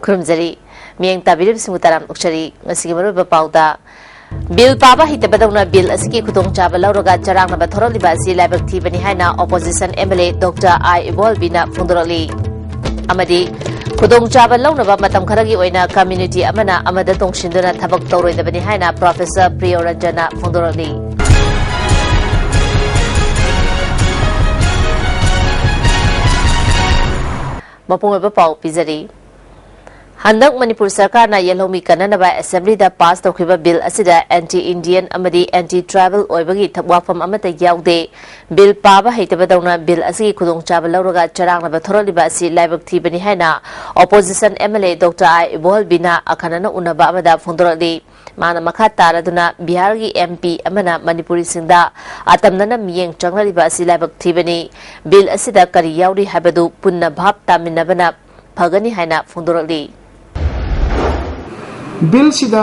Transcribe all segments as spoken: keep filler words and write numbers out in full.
ꯈꯨꯔꯨꯝꯖꯔꯤ꯫ ꯃꯤꯠꯌꯦꯡ ꯇꯥꯕꯤꯔꯤꯕꯁꯤꯡꯕꯨ ꯇꯔꯥꯝꯅ ꯑꯣꯛꯆꯔꯤ꯫ ꯉꯁꯤꯒꯤ ꯃꯔꯨꯑꯣꯏꯕ ꯄꯥꯎꯗ, ꯕꯤꯜ ꯄꯥꯕ ꯍꯩꯇꯕꯗꯧꯅ ꯕꯤꯜ ꯑꯁꯤꯒꯤ ꯈꯨꯗꯣꯡꯆꯥꯕ ꯂꯧꯔꯒ ꯆꯔꯥꯡꯅꯕ ꯊꯣꯔꯛꯂꯤꯕ ꯑꯁꯤ ꯂꯥꯏꯕꯛ ꯊꯤꯕꯅꯤ ꯍꯥꯏꯅ opposition M L A doctor I ꯏꯕꯣꯍꯜꯕꯤꯅ ꯐꯣꯡꯗꯣꯔꯛꯂꯤ꯫ ꯑꯃꯗꯤ ꯈꯨꯗꯣꯡꯆꯥꯕ ꯂꯧꯅꯕ ꯃꯇꯝ ꯈꯔꯒꯤ ꯑꯣꯏꯅ ꯀꯝꯃ꯭ꯌꯨꯅꯤꯇꯤ ꯑꯃꯅ ꯑꯃꯗ ꯇꯣꯡꯁꯤꯟꯗꯨꯅ ꯊꯕꯛ ꯇꯧꯔꯣꯏꯗꯕꯅꯤ ꯍꯥꯏꯅ ꯄ꯭ꯔꯣꯐꯦꯁꯔ ꯄ꯭ꯔꯤꯌꯣꯔꯟꯖꯟꯅ ꯐꯣꯡꯗꯣꯔꯛꯂꯤ꯫ ꯃꯄꯨꯡ ꯑꯣꯏꯕ ꯄꯥꯎ ꯄꯤꯖꯔꯤ꯫ ꯍꯟꯗꯛ ꯃꯅꯤꯄꯨꯔ ꯁꯔꯀꯥꯔꯅ ꯌꯦꯜꯍꯧꯃꯤ ꯀꯟꯅꯅꯕ ꯑꯦꯁꯦꯝꯕ꯭ꯂꯤꯗ ꯄꯥꯁ ꯇꯧꯈꯤꯕ ꯕꯤꯜ ꯑꯁꯤꯗ ꯑꯦꯟꯇꯤ ꯏꯟꯗꯤꯌꯟ ꯑꯃꯗꯤ ꯑꯦꯟꯇꯤ ꯇ꯭ꯔꯥꯏꯕꯦꯜ ꯑꯣꯏꯕꯒꯤ ꯊ-, ꯋꯥꯐꯝ ꯑꯃꯠꯇ ꯌꯥꯎꯗꯦ꯫ ꯕꯤꯜ ꯄꯥꯕ ꯍꯩꯇꯕꯗꯧꯅ ꯕꯤꯜ ꯑꯁꯤꯒꯤ ꯈꯨꯗꯣꯡꯆꯥꯕ ꯂꯧꯔꯒ ꯆꯔꯥꯡꯅꯕ ꯊꯣꯔꯛꯂꯤꯕ ꯑꯁꯤ ꯂꯥꯏꯕꯛ ꯊꯤꯕꯅꯤ ꯍꯥꯏꯅ opposition M L A doctor I ꯏꯕꯣꯍꯜꯕꯤꯅ ꯑꯈꯟꯅꯅ ꯎꯅꯕ ꯑꯃꯗ ꯐꯣꯡꯗꯣꯔꯛꯂꯤ꯫ ꯃꯥꯅ ꯃꯈꯥ ꯇꯥꯔꯗꯨꯅ ꯕꯤꯍꯥꯔꯒꯤ ꯑꯦꯝ ꯄꯤ ꯑꯃꯅ ꯃꯅꯤꯄꯨꯔꯤꯁꯤꯡꯗ ꯑꯇꯝꯅꯅ ꯃꯤꯠꯌꯦꯡ ꯆꯪꯅꯔꯤꯕ ꯑꯁꯤ ꯂꯥꯏꯕꯛ ꯊꯤꯕꯅꯤ꯫ ꯕꯤꯜ ꯑꯁꯤꯗ ꯀꯔꯤ ꯌꯥꯎꯔꯤ ꯍꯥꯏꯕꯗꯨ ꯄꯨꯟꯅ ꯚꯥꯞ ꯇꯥꯃꯤꯟꯅꯕꯅ ꯐꯒꯅꯤ ꯍꯥꯏꯅ ꯐꯣꯡꯗꯣꯔꯛꯂꯤ꯫ ꯕꯤꯜꯁꯤꯗ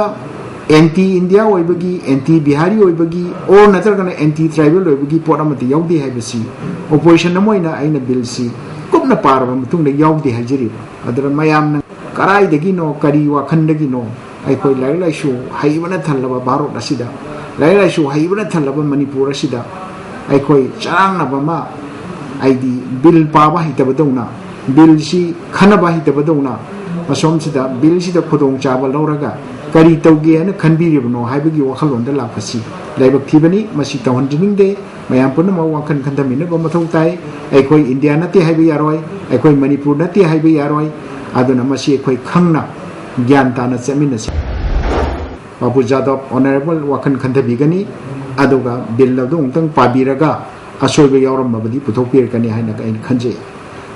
ꯑꯦꯟꯇꯤ ꯏꯟꯗꯤꯌꯥ ꯑꯣꯏꯕꯒꯤ, ꯑꯦꯟꯇꯤ ꯕꯤꯍꯥꯔꯤ ꯑꯣꯏꯕꯒꯤ, ꯑꯣꯔ ꯅꯠꯇ꯭ꯔꯒꯅ ꯑꯦꯟꯇꯤ ꯇ꯭ꯔꯥꯏꯕꯦꯜ ꯑꯣꯏꯕꯒꯤ ꯄꯣꯠ ꯑꯃꯠꯇ ꯌꯥꯎꯗꯦ ꯍꯥꯏꯕꯁꯤ ꯑꯣꯄꯣꯖꯤꯁꯟ ꯑꯃ ꯑꯣꯏꯅ ꯑꯩꯅ ꯕꯤꯜꯁꯤ ꯀꯨꯞꯅ ꯄꯥꯔꯕ ꯃꯇꯨꯡꯗ ꯌꯥꯎꯗꯦ ꯍꯥꯏꯖꯔꯤꯕ꯫ ꯑꯗꯨꯅ ꯃꯌꯥꯝꯅ ꯀꯔꯥꯏꯗꯒꯤꯅꯣ, ꯀꯔꯤ ꯋꯥꯈꯜꯗꯒꯤꯅꯣ, ꯑꯩꯈꯣꯏ ꯂꯥꯏꯔꯤꯛ ꯂꯥꯏꯁꯨ ꯍꯩꯕꯅ ꯊꯜꯂꯕ ꯚꯥꯔꯠ ꯑꯁꯤꯗ, ꯂꯥꯏꯔꯤꯛ ꯂꯥꯏꯁꯨ ꯍꯩꯕꯅ ꯊꯜꯂꯕ ꯃꯅꯤꯄꯨꯔ ꯑꯁꯤꯗ ꯑꯩꯈꯣꯏ ꯆꯔꯥꯡꯅꯕ ꯑꯃ, ꯍꯥꯏꯗꯤ ꯕꯤꯜ ꯄꯥꯕ ꯍꯩꯇꯕꯗꯧꯅ, ꯕꯤꯜꯁꯤ ꯈꯟꯅꯕ ꯍꯩꯇꯕꯗꯧꯅ, ꯑꯁꯣꯝꯁꯤꯗ ꯕꯤꯜꯁꯤꯗ ꯈꯨꯗꯣꯡꯆꯥꯕ ꯂꯧꯔꯒ ꯀꯔꯤ ꯇꯧꯒꯦ ꯍꯥꯏꯅ ꯈꯟꯕꯤꯔꯤꯕꯅꯣ ꯍꯥꯏꯕꯒꯤ ꯋꯥꯈꯜꯂꯣꯟꯗ ꯂꯥꯛꯄꯁꯤ ꯂꯥꯏꯕꯛ ꯊꯤꯕꯅꯤ꯫ ꯃꯁꯤ ꯇꯧꯍꯟꯖꯅꯤꯡꯗꯦ꯫ ꯃꯌꯥꯝ ꯄꯨꯝꯅꯃꯛ ꯋꯥꯈꯜ ꯈꯟꯊꯃꯤꯟꯅꯕ ꯃꯊꯧ ꯇꯥꯏ꯫ ꯑꯩꯈꯣꯏ ꯏꯟꯗꯤꯌꯥ ꯅꯠꯇꯦ ꯍꯥꯏꯕ ꯌꯥꯔꯣꯏ, ꯑꯩꯈꯣꯏ ꯃꯅꯤꯄꯨꯔ ꯅꯠꯇꯦ ꯍꯥꯏꯕ ꯌꯥꯔꯣꯏ꯫ ꯑꯗꯨꯅ ꯃꯁꯤ ꯑꯩꯈꯣꯏ ꯈꯪꯅ, ꯒ꯭ꯌꯥꯟ ꯇꯥꯅ ꯆꯠꯃꯤꯟꯅꯁꯤ꯫ ꯕꯥꯕꯨ ꯖꯥꯗꯕ ꯑꯣꯅꯔꯦꯕꯜ ꯋꯥꯈꯜ ꯈꯟꯊꯕꯤꯒꯅꯤ, ꯑꯗꯨꯒ ꯕꯤꯜ ꯑꯗꯨ ꯑꯃꯨꯛꯇꯪ ꯄꯥꯕꯤꯔꯒ ꯑꯁꯣꯏꯕ ꯌꯥꯎꯔꯝꯃꯕꯗꯤ ꯄꯨꯊꯣꯛꯄꯤꯔꯛꯀꯅꯤ ꯍꯥꯏꯅ ꯑꯩꯅ ꯈꯟꯖꯩ꯫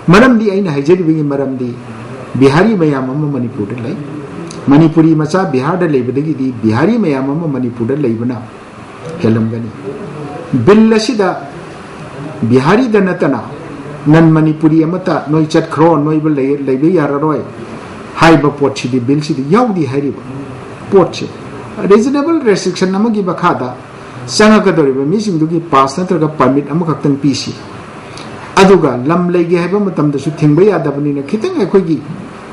ꯃꯔꯝꯗꯤ, ꯑꯩꯅ ꯍꯥꯏꯖꯔꯤꯕꯒꯤ ꯃꯔꯝꯗꯤ, ꯕꯤꯍꯥꯔꯤ ꯃꯌꯥꯝ ꯑꯃ ꯃꯅꯤꯄꯨꯔꯗ ꯂꯩ꯫ ꯃꯅꯤꯄꯨꯔꯤ ꯃꯆꯥ ꯕꯤꯍꯥꯔꯗ ꯂꯩꯕꯗꯒꯤꯗꯤ ꯕꯤꯍꯥꯔꯤ ꯃꯌꯥꯝ ꯑꯃ ꯃꯅꯤꯄꯨꯔꯗ ꯂꯩꯕꯅ ꯍꯦꯜꯂꯝꯒꯅꯤ꯫ ꯕꯤꯜ ꯑꯁꯤꯗ ꯕꯤꯍꯥꯔꯤꯗ ꯅꯠꯇꯅ ꯅꯟ ꯃꯅꯤꯄꯨꯔꯤ ꯑꯃꯠꯇ ꯅꯣꯏ ꯆꯠꯈ꯭ꯔꯣ, ꯅꯣꯏꯕ ꯂꯩ-, ꯂꯩꯕ ꯌꯥꯔꯔꯣꯏ ꯍꯥꯏꯕ ꯄꯣꯠꯁꯤꯗꯤ ꯕꯤꯜꯁꯤꯗ ꯌꯥꯎꯗꯦ ꯍꯥꯏꯔꯤꯕ ꯄꯣꯠꯁꯦ꯫ Reasonable restriction ꯑꯃꯒꯤ ꯃꯈꯥꯗ ꯆꯪꯉꯛꯀꯗꯧꯔꯤꯕ ꯃꯤꯁꯤꯡꯗꯨꯒꯤ ꯄꯥꯁ ꯅꯠꯇ꯭ꯔꯒ ꯄꯔꯃꯤꯠ ꯑꯃꯈꯛꯇꯪ ꯄꯤꯁꯤ꯫ ꯑꯗꯨꯒ ꯂꯝ ꯂꯩꯒꯦ ꯍꯥꯏꯕ ꯃꯇꯝꯗꯁꯨ ꯊꯤꯡꯕ ꯌꯥꯗꯕꯅꯤꯅ ꯈꯤꯇꯪ ꯑꯩꯈꯣꯏꯒꯤ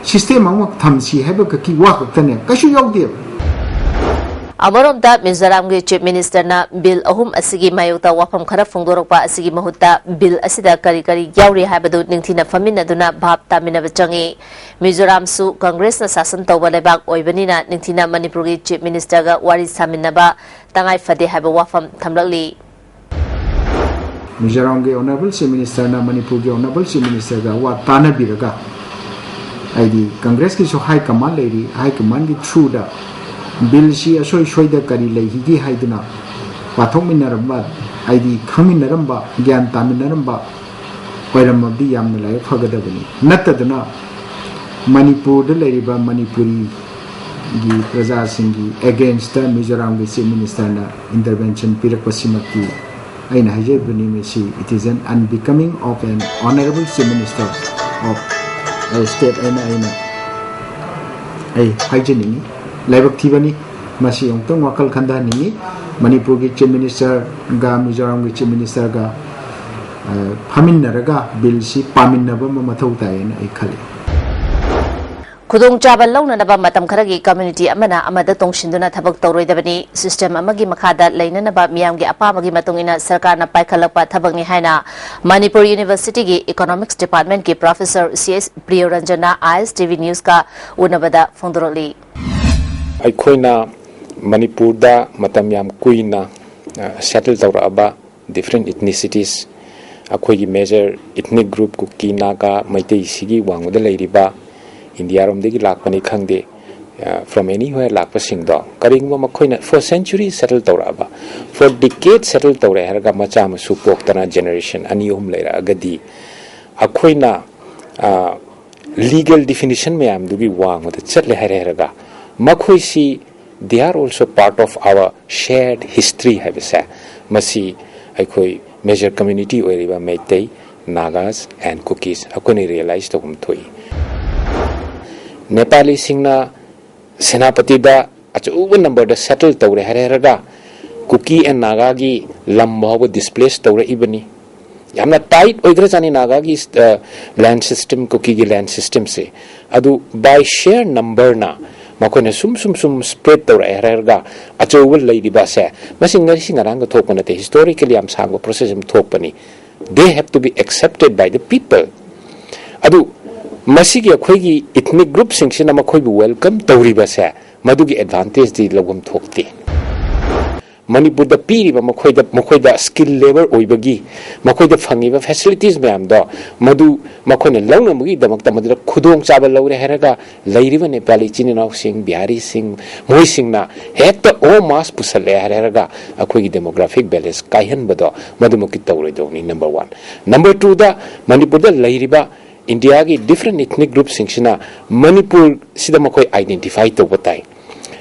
ꯁꯤꯁꯇꯦꯝ ꯑꯃ ꯊꯝꯁꯤ ꯍꯥꯏꯕ ꯈꯛꯀꯤ ꯋꯥ ꯈꯛꯇꯅꯦ, ꯀꯩꯁꯨ ꯌꯥꯎꯗꯦꯕ꯫ ꯑꯃꯔꯣꯝꯗ ꯃꯤꯖꯣꯔꯥꯝꯒꯤ ꯆꯤꯐ ꯃꯤꯅꯤꯁꯇꯔꯅ ꯕꯤꯜ ꯑꯍꯨꯝ ꯑꯁꯤꯒꯤ ꯃꯥꯌꯣꯛꯇ ꯋꯥꯐꯝ ꯈꯔ ꯐꯣꯡꯗꯣꯔꯛꯄ ꯑꯁꯤꯒꯤ ꯃꯍꯨꯠꯇ ꯕꯤꯜ ꯑꯁꯤꯗ ꯀꯔꯤ ꯀꯔꯤ ꯌꯥꯎꯔꯤ ꯍꯥꯏꯕꯗꯨ ꯅꯤꯡꯊꯤꯅ ꯐꯝꯃꯤꯟꯅꯗꯨꯅ ꯚꯥꯞ ꯇꯥꯃꯤꯟꯅꯕ ꯆꯪꯏ꯫ ꯃꯤꯖꯣꯔꯥꯝꯁꯨ ꯀꯪꯒ꯭ꯔꯦꯁꯅ ꯁꯥꯁꯟ ꯇꯧꯕ ꯂꯩꯕꯥꯛ ꯑꯣꯏꯕꯅꯤꯅ ꯅꯤꯡꯊꯤꯅ ꯃꯅꯤꯄꯨꯔꯒꯤ ꯆꯤꯐ ꯃꯤꯅꯤꯁꯇꯔꯒ ꯋꯥꯔꯤ ꯁꯥꯃꯤꯟꯅꯕ ꯇꯉꯥꯏ ꯐꯗꯦ ꯍꯥꯏꯕ ꯋꯥꯐꯝ ꯊꯝꯂꯛꯂꯤ꯫ ꯃꯤꯖꯣꯔꯥꯝꯒꯤ ꯑꯣꯅꯔꯦꯕꯜ ꯆꯤꯐ ꯃꯤꯅꯤꯁꯇꯔꯅ ꯃꯅꯤꯄꯨꯔꯒꯤ ꯑꯣꯅꯔꯦꯕꯜ ꯆꯤꯐ ꯃꯤꯅꯤꯁꯇꯔꯒ ꯋꯥ ꯇꯥꯟꯅꯕꯤꯔꯒ, ꯍꯥꯏꯗꯤ ꯀꯪꯒ꯭ꯔꯦꯁꯀꯤꯁꯨ ꯍꯥꯏ ꯀꯃꯥꯟ ꯂꯩꯔꯤ, ꯍꯥꯏ ꯀꯃꯥꯟꯒꯤ ꯊ꯭ꯔꯨꯗ ꯕꯤꯜꯁꯤ ꯑꯁꯣꯏ ꯁꯣꯏꯗ ꯀꯔꯤ ꯂꯩꯈꯤꯒꯦ ꯍꯥꯏꯗꯨꯅ ꯄꯥꯊꯣꯛꯃꯤꯟꯅꯔꯝꯕ, ꯍꯥꯏꯗꯤ ꯈꯪꯃꯤꯟꯅꯔꯝꯕ, ꯒ꯭ꯌꯥꯟ ꯇꯥꯃꯤꯟꯅꯔꯝꯕ ꯑꯣꯏꯔꯝꯃꯕꯗꯤ ꯌꯥꯝꯅ ꯂꯥꯏꯕꯛ ꯐꯒꯗꯕꯅꯤ꯫ ꯅꯠꯇꯗꯨꯅ ꯃꯅꯤꯄꯨꯔꯗ ꯂꯩꯔꯤꯕ ꯃꯅꯤꯄꯨꯔꯤꯒꯤ ꯄ꯭ꯔꯖꯥꯁꯤꯡꯒꯤ ꯑꯦꯒꯦꯟꯁꯇ ꯃꯤꯖꯣꯔꯥꯝꯒꯤ ꯆꯤꯐ ꯃꯤꯅꯤꯁꯇꯔꯅ ꯏꯟꯇꯔꯚꯦꯟꯁꯟ ꯄꯤꯔꯛꯄꯁꯤꯃꯛꯇꯤ ꯑꯩꯅ ꯍꯥꯏꯖꯕꯅꯤ, ꯃꯁꯤ it is an unbecoming of an honorable chief minister of a state ꯍꯥꯏꯅ ꯑꯩꯅ ꯑꯩ ꯍꯥꯏꯖꯅꯤꯡꯉꯤ꯫ ꯂꯥꯏꯕꯛ ꯊꯤꯕꯅꯤ꯫ ꯃꯁꯤ ꯑꯃꯨꯛꯇꯪ ꯋꯥꯈꯜ ꯈꯟꯊꯍꯟꯅꯤꯡꯉꯤ꯫ ꯃꯅꯤꯄꯨꯔꯒꯤ ꯆꯤꯐ ꯃꯤꯅꯤꯁꯇꯔꯒ ꯃꯤꯖꯣꯔꯥꯝꯒꯤ ꯆꯤꯐ ꯃꯤꯅꯤꯁꯇꯔꯒ ꯑ, ꯐꯝꯃꯤꯟꯅꯔꯒ ꯕꯤꯜꯁꯤ ꯄꯥꯃꯤꯟꯅꯕ ꯑꯃ ꯃꯊꯧ ꯇꯥꯏꯌꯦꯅ ꯑꯩ ꯈꯜꯂꯤ꯫ ꯈꯨꯗꯣꯡꯆꯥꯕ ꯂꯧꯅꯅꯕ ꯃꯇꯝ ꯈꯔꯒꯤ ꯀꯝꯃ꯭ꯌꯨꯅꯤꯇꯤ ꯑꯃꯅ ꯑꯃꯗ ꯇꯣꯡꯁꯤꯟꯗꯨꯅ ꯊꯕꯛ ꯇꯧꯔꯣꯏꯗꯕꯅꯤ꯫ ꯁꯤꯁꯇꯦꯝ ꯑꯃꯒꯤ ꯃꯈꯥꯗ ꯂꯩꯅꯅꯕ ꯃꯤꯌꯥꯝꯒꯤ ꯑꯄꯥꯝꯕꯒꯤ ꯃꯇꯨꯡ ꯏꯟꯅ ꯁꯔꯀꯥꯔꯅ ꯄꯥꯏꯈꯠꯂꯛꯄ ꯊꯕꯛꯅꯤ ꯍꯥꯏꯅ ꯃꯅꯤꯄꯨꯔ ꯌꯨꯅꯤꯚꯔꯁꯤꯇꯤꯒꯤ ꯏꯀꯣꯅꯣꯃꯤꯛꯁ ꯗꯤꯄꯥꯔꯠꯃꯦꯟꯠꯀꯤ ꯄ꯭ꯔꯣꯐꯦꯁꯔ ꯁꯤ ꯑꯦꯁ ꯄ꯭ꯔꯤꯌꯣꯔꯟꯖꯟꯅ ꯑꯥꯏ ꯑꯦꯁ ꯇꯤ ꯚꯤ ꯅ꯭ꯌꯨꯁꯀ ꯎꯅꯕꯗ ꯐꯣꯡꯗꯣꯔꯛꯂꯤ꯫ ꯑꯩꯈꯣꯏꯅ ꯃꯅꯤꯄꯨꯔꯗ ꯃꯇꯝ ꯌꯥꯝ ꯀꯨꯏꯅ ꯁꯦꯇꯜ ꯇꯧꯔꯛꯑꯕ different ethnicities, ꯑꯩꯈꯣꯏꯒꯤ major ethnic group ꯀꯨꯀꯤ, ꯅꯥꯒꯥ, ꯃꯩꯇꯩꯁꯤꯒꯤ ꯋꯥꯡꯃꯗ ꯂꯩꯔꯤꯕ ꯏꯟꯗꯤꯌꯥꯔꯣꯝꯗꯒꯤ ꯂꯥꯛꯄꯅꯤ ꯈꯪꯗꯦ, from anywhere ꯂꯥꯛꯄꯁꯤꯡꯗꯣ, ꯀꯔꯤꯒꯨꯝꯕ ꯃꯈꯣꯏꯅ for century settle ꯇꯧꯔꯛꯑꯕ, for decade settle ꯇꯧꯔꯦ ꯍꯥꯏꯔꯒ ꯃꯆꯥ ꯃꯁꯨ ꯄꯣꯛꯇꯅ generation ꯑꯅꯤ ꯑꯍꯨꯝ ꯂꯩꯔꯛꯑꯒꯗꯤ, ꯑꯩꯈꯣꯏꯅ legal definition ꯃꯌꯥꯝꯗꯨꯒꯤ ꯋꯥꯡꯃꯗ ꯆꯠꯂꯦ ꯍꯥꯏꯔꯦ ꯍꯥꯏꯔꯒ, ꯃꯈꯣꯏꯁꯤ they are also part of our shared history ꯍꯥꯏꯕꯁꯦ, ꯃꯁꯤ ꯑꯩꯈꯣꯏ major community ꯑꯣꯏꯔꯤꯕ ꯃꯩꯇꯩ, Nagas and Kukis ꯑꯩꯈꯣꯏꯅ realize ꯇꯧꯐꯝ ꯊꯣꯛꯏ꯫ ꯅꯦꯄꯥꯂꯤꯁꯤꯡꯅ ꯁꯦꯅꯥꯄꯇꯤꯗ ꯑꯆꯧꯕ numberꯗ settle ꯇꯧꯔꯦ ꯍꯥꯏꯔꯦ ꯍꯥꯏꯔꯒ, ꯀꯨꯀꯤ and ꯅꯥꯒꯥꯒꯤ ꯂꯝ ꯐꯥꯎꯕ displace ꯇꯧꯔꯛꯏꯕꯅꯤ꯫ ꯌꯥꯝꯅ ꯇꯥꯏꯠ ꯑꯣꯏꯈ꯭ꯔꯖꯥꯠꯅꯤ ꯅꯥꯒꯥꯒꯤ ꯂꯦꯟ ꯁꯤꯁꯇꯦꯝ, ꯀꯨꯀꯤꯒꯤ ꯂꯦꯟ ꯁꯤꯁꯇꯦꯝꯁꯦ꯫ ꯑꯗꯨ ꯕꯥꯏ ꯁꯤꯌꯔ ꯅꯝꯕꯔꯅ ꯃꯈꯣꯏꯅ ꯁꯨꯝ ꯁꯨꯝ ꯁꯨꯝ ꯁ꯭ꯄ꯭ꯔꯦꯗ ꯇꯧꯔꯛꯑꯦ ꯍꯥꯏꯔꯒ ꯑꯆꯧꯕ ꯂꯩꯔꯤꯕ ꯑꯁꯦ, ꯃꯁꯤ ꯉꯁꯤ ꯉꯔꯥꯡꯗ ꯊꯣꯛꯄ ꯅꯠꯇꯦ, ꯍꯤꯁꯇꯣꯔꯤꯀꯦꯜ ꯌꯥꯝ ꯁꯥꯡꯕ ꯄ꯭ꯔꯣꯁꯦꯁ ꯑꯃ ꯊꯣꯛꯄꯅꯤ꯫ They have to be accepted by the people. ꯑꯗꯨ ꯃꯁꯤꯒꯤ ꯑꯩꯈꯣꯏꯒꯤ ꯏꯊꯅꯤꯛ ꯒ꯭ꯔꯨꯞꯁꯤꯡꯁꯤꯅ ꯃꯈꯣꯏꯕꯨ ꯋꯦꯜꯀꯝ ꯇꯧꯔꯤꯕꯁꯦ, ꯃꯗꯨꯒꯤ ꯑꯦꯗꯚꯥꯟꯇꯦꯖꯇꯤ ꯂꯧꯐꯝ ꯊꯣꯛꯇꯦ꯫ ꯃꯅꯤꯄꯨꯔꯗ ꯄꯤꯔꯤꯕ ꯃꯈꯣꯏꯗ, ꯃꯈꯣꯏꯗ ꯁ꯭ꯀꯤꯜ ꯂꯦꯕꯔ ꯑꯣꯏꯕꯒꯤ, ꯃꯈꯣꯏꯗ ꯐꯪꯉꯤꯕ ꯐꯦꯁꯤꯂꯤꯇꯤꯁ ꯃꯌꯥꯝꯗꯣ, ꯃꯗꯨ ꯃꯈꯣꯏꯅ ꯂꯧꯅꯕꯒꯤꯗꯃꯛꯇ ꯃꯗꯨꯗ ꯈꯨꯗꯣꯡꯆꯥꯕ ꯂꯧꯔꯦ ꯍꯥꯏꯔꯒ ꯂꯩꯔꯤꯕ ꯅꯦꯄꯥꯂꯤ ꯏꯆꯤꯟ ꯏꯅꯥꯎꯁꯤꯡ, ꯕꯤꯍꯥꯔꯤꯁꯤꯡ, ꯃꯣꯏꯁꯤꯡꯅ ꯍꯦꯛꯇ ꯑꯣ ꯃꯥꯁ ꯄꯨꯁꯜꯂꯛꯑꯦ ꯍꯥꯏꯔꯒ ꯑꯩꯈꯣꯏꯒꯤ ꯗꯦꯃꯣꯒ꯭ꯔꯥꯐꯤꯛ ꯕꯦꯂꯦꯟꯁ ꯀꯥꯏꯍꯟꯕꯗꯣ ꯃꯗꯨꯃꯛꯇꯤ ꯇꯧꯔꯣꯏꯗꯧꯅꯤ, ꯅꯝꯕꯔ ꯋꯥꯟ꯫ ꯅꯝꯕꯔ ꯇꯨꯗ, ꯃꯅꯤꯄꯨꯔꯗ ꯂꯩꯔꯤꯕ ꯏꯟꯗꯤꯌꯥꯒꯤ ꯗꯤꯐ꯭ꯔꯦꯟ ꯏꯊꯅꯤꯛ ꯒ꯭ꯔꯨꯞꯁꯤꯡꯁꯤꯅ ꯃꯅꯤꯄꯨꯔꯁꯤꯗ ꯃꯈꯣꯏ ꯑꯥꯏꯗꯦꯟꯇꯤꯐꯥꯏ ꯇꯧꯕ ꯇꯥꯏ꯫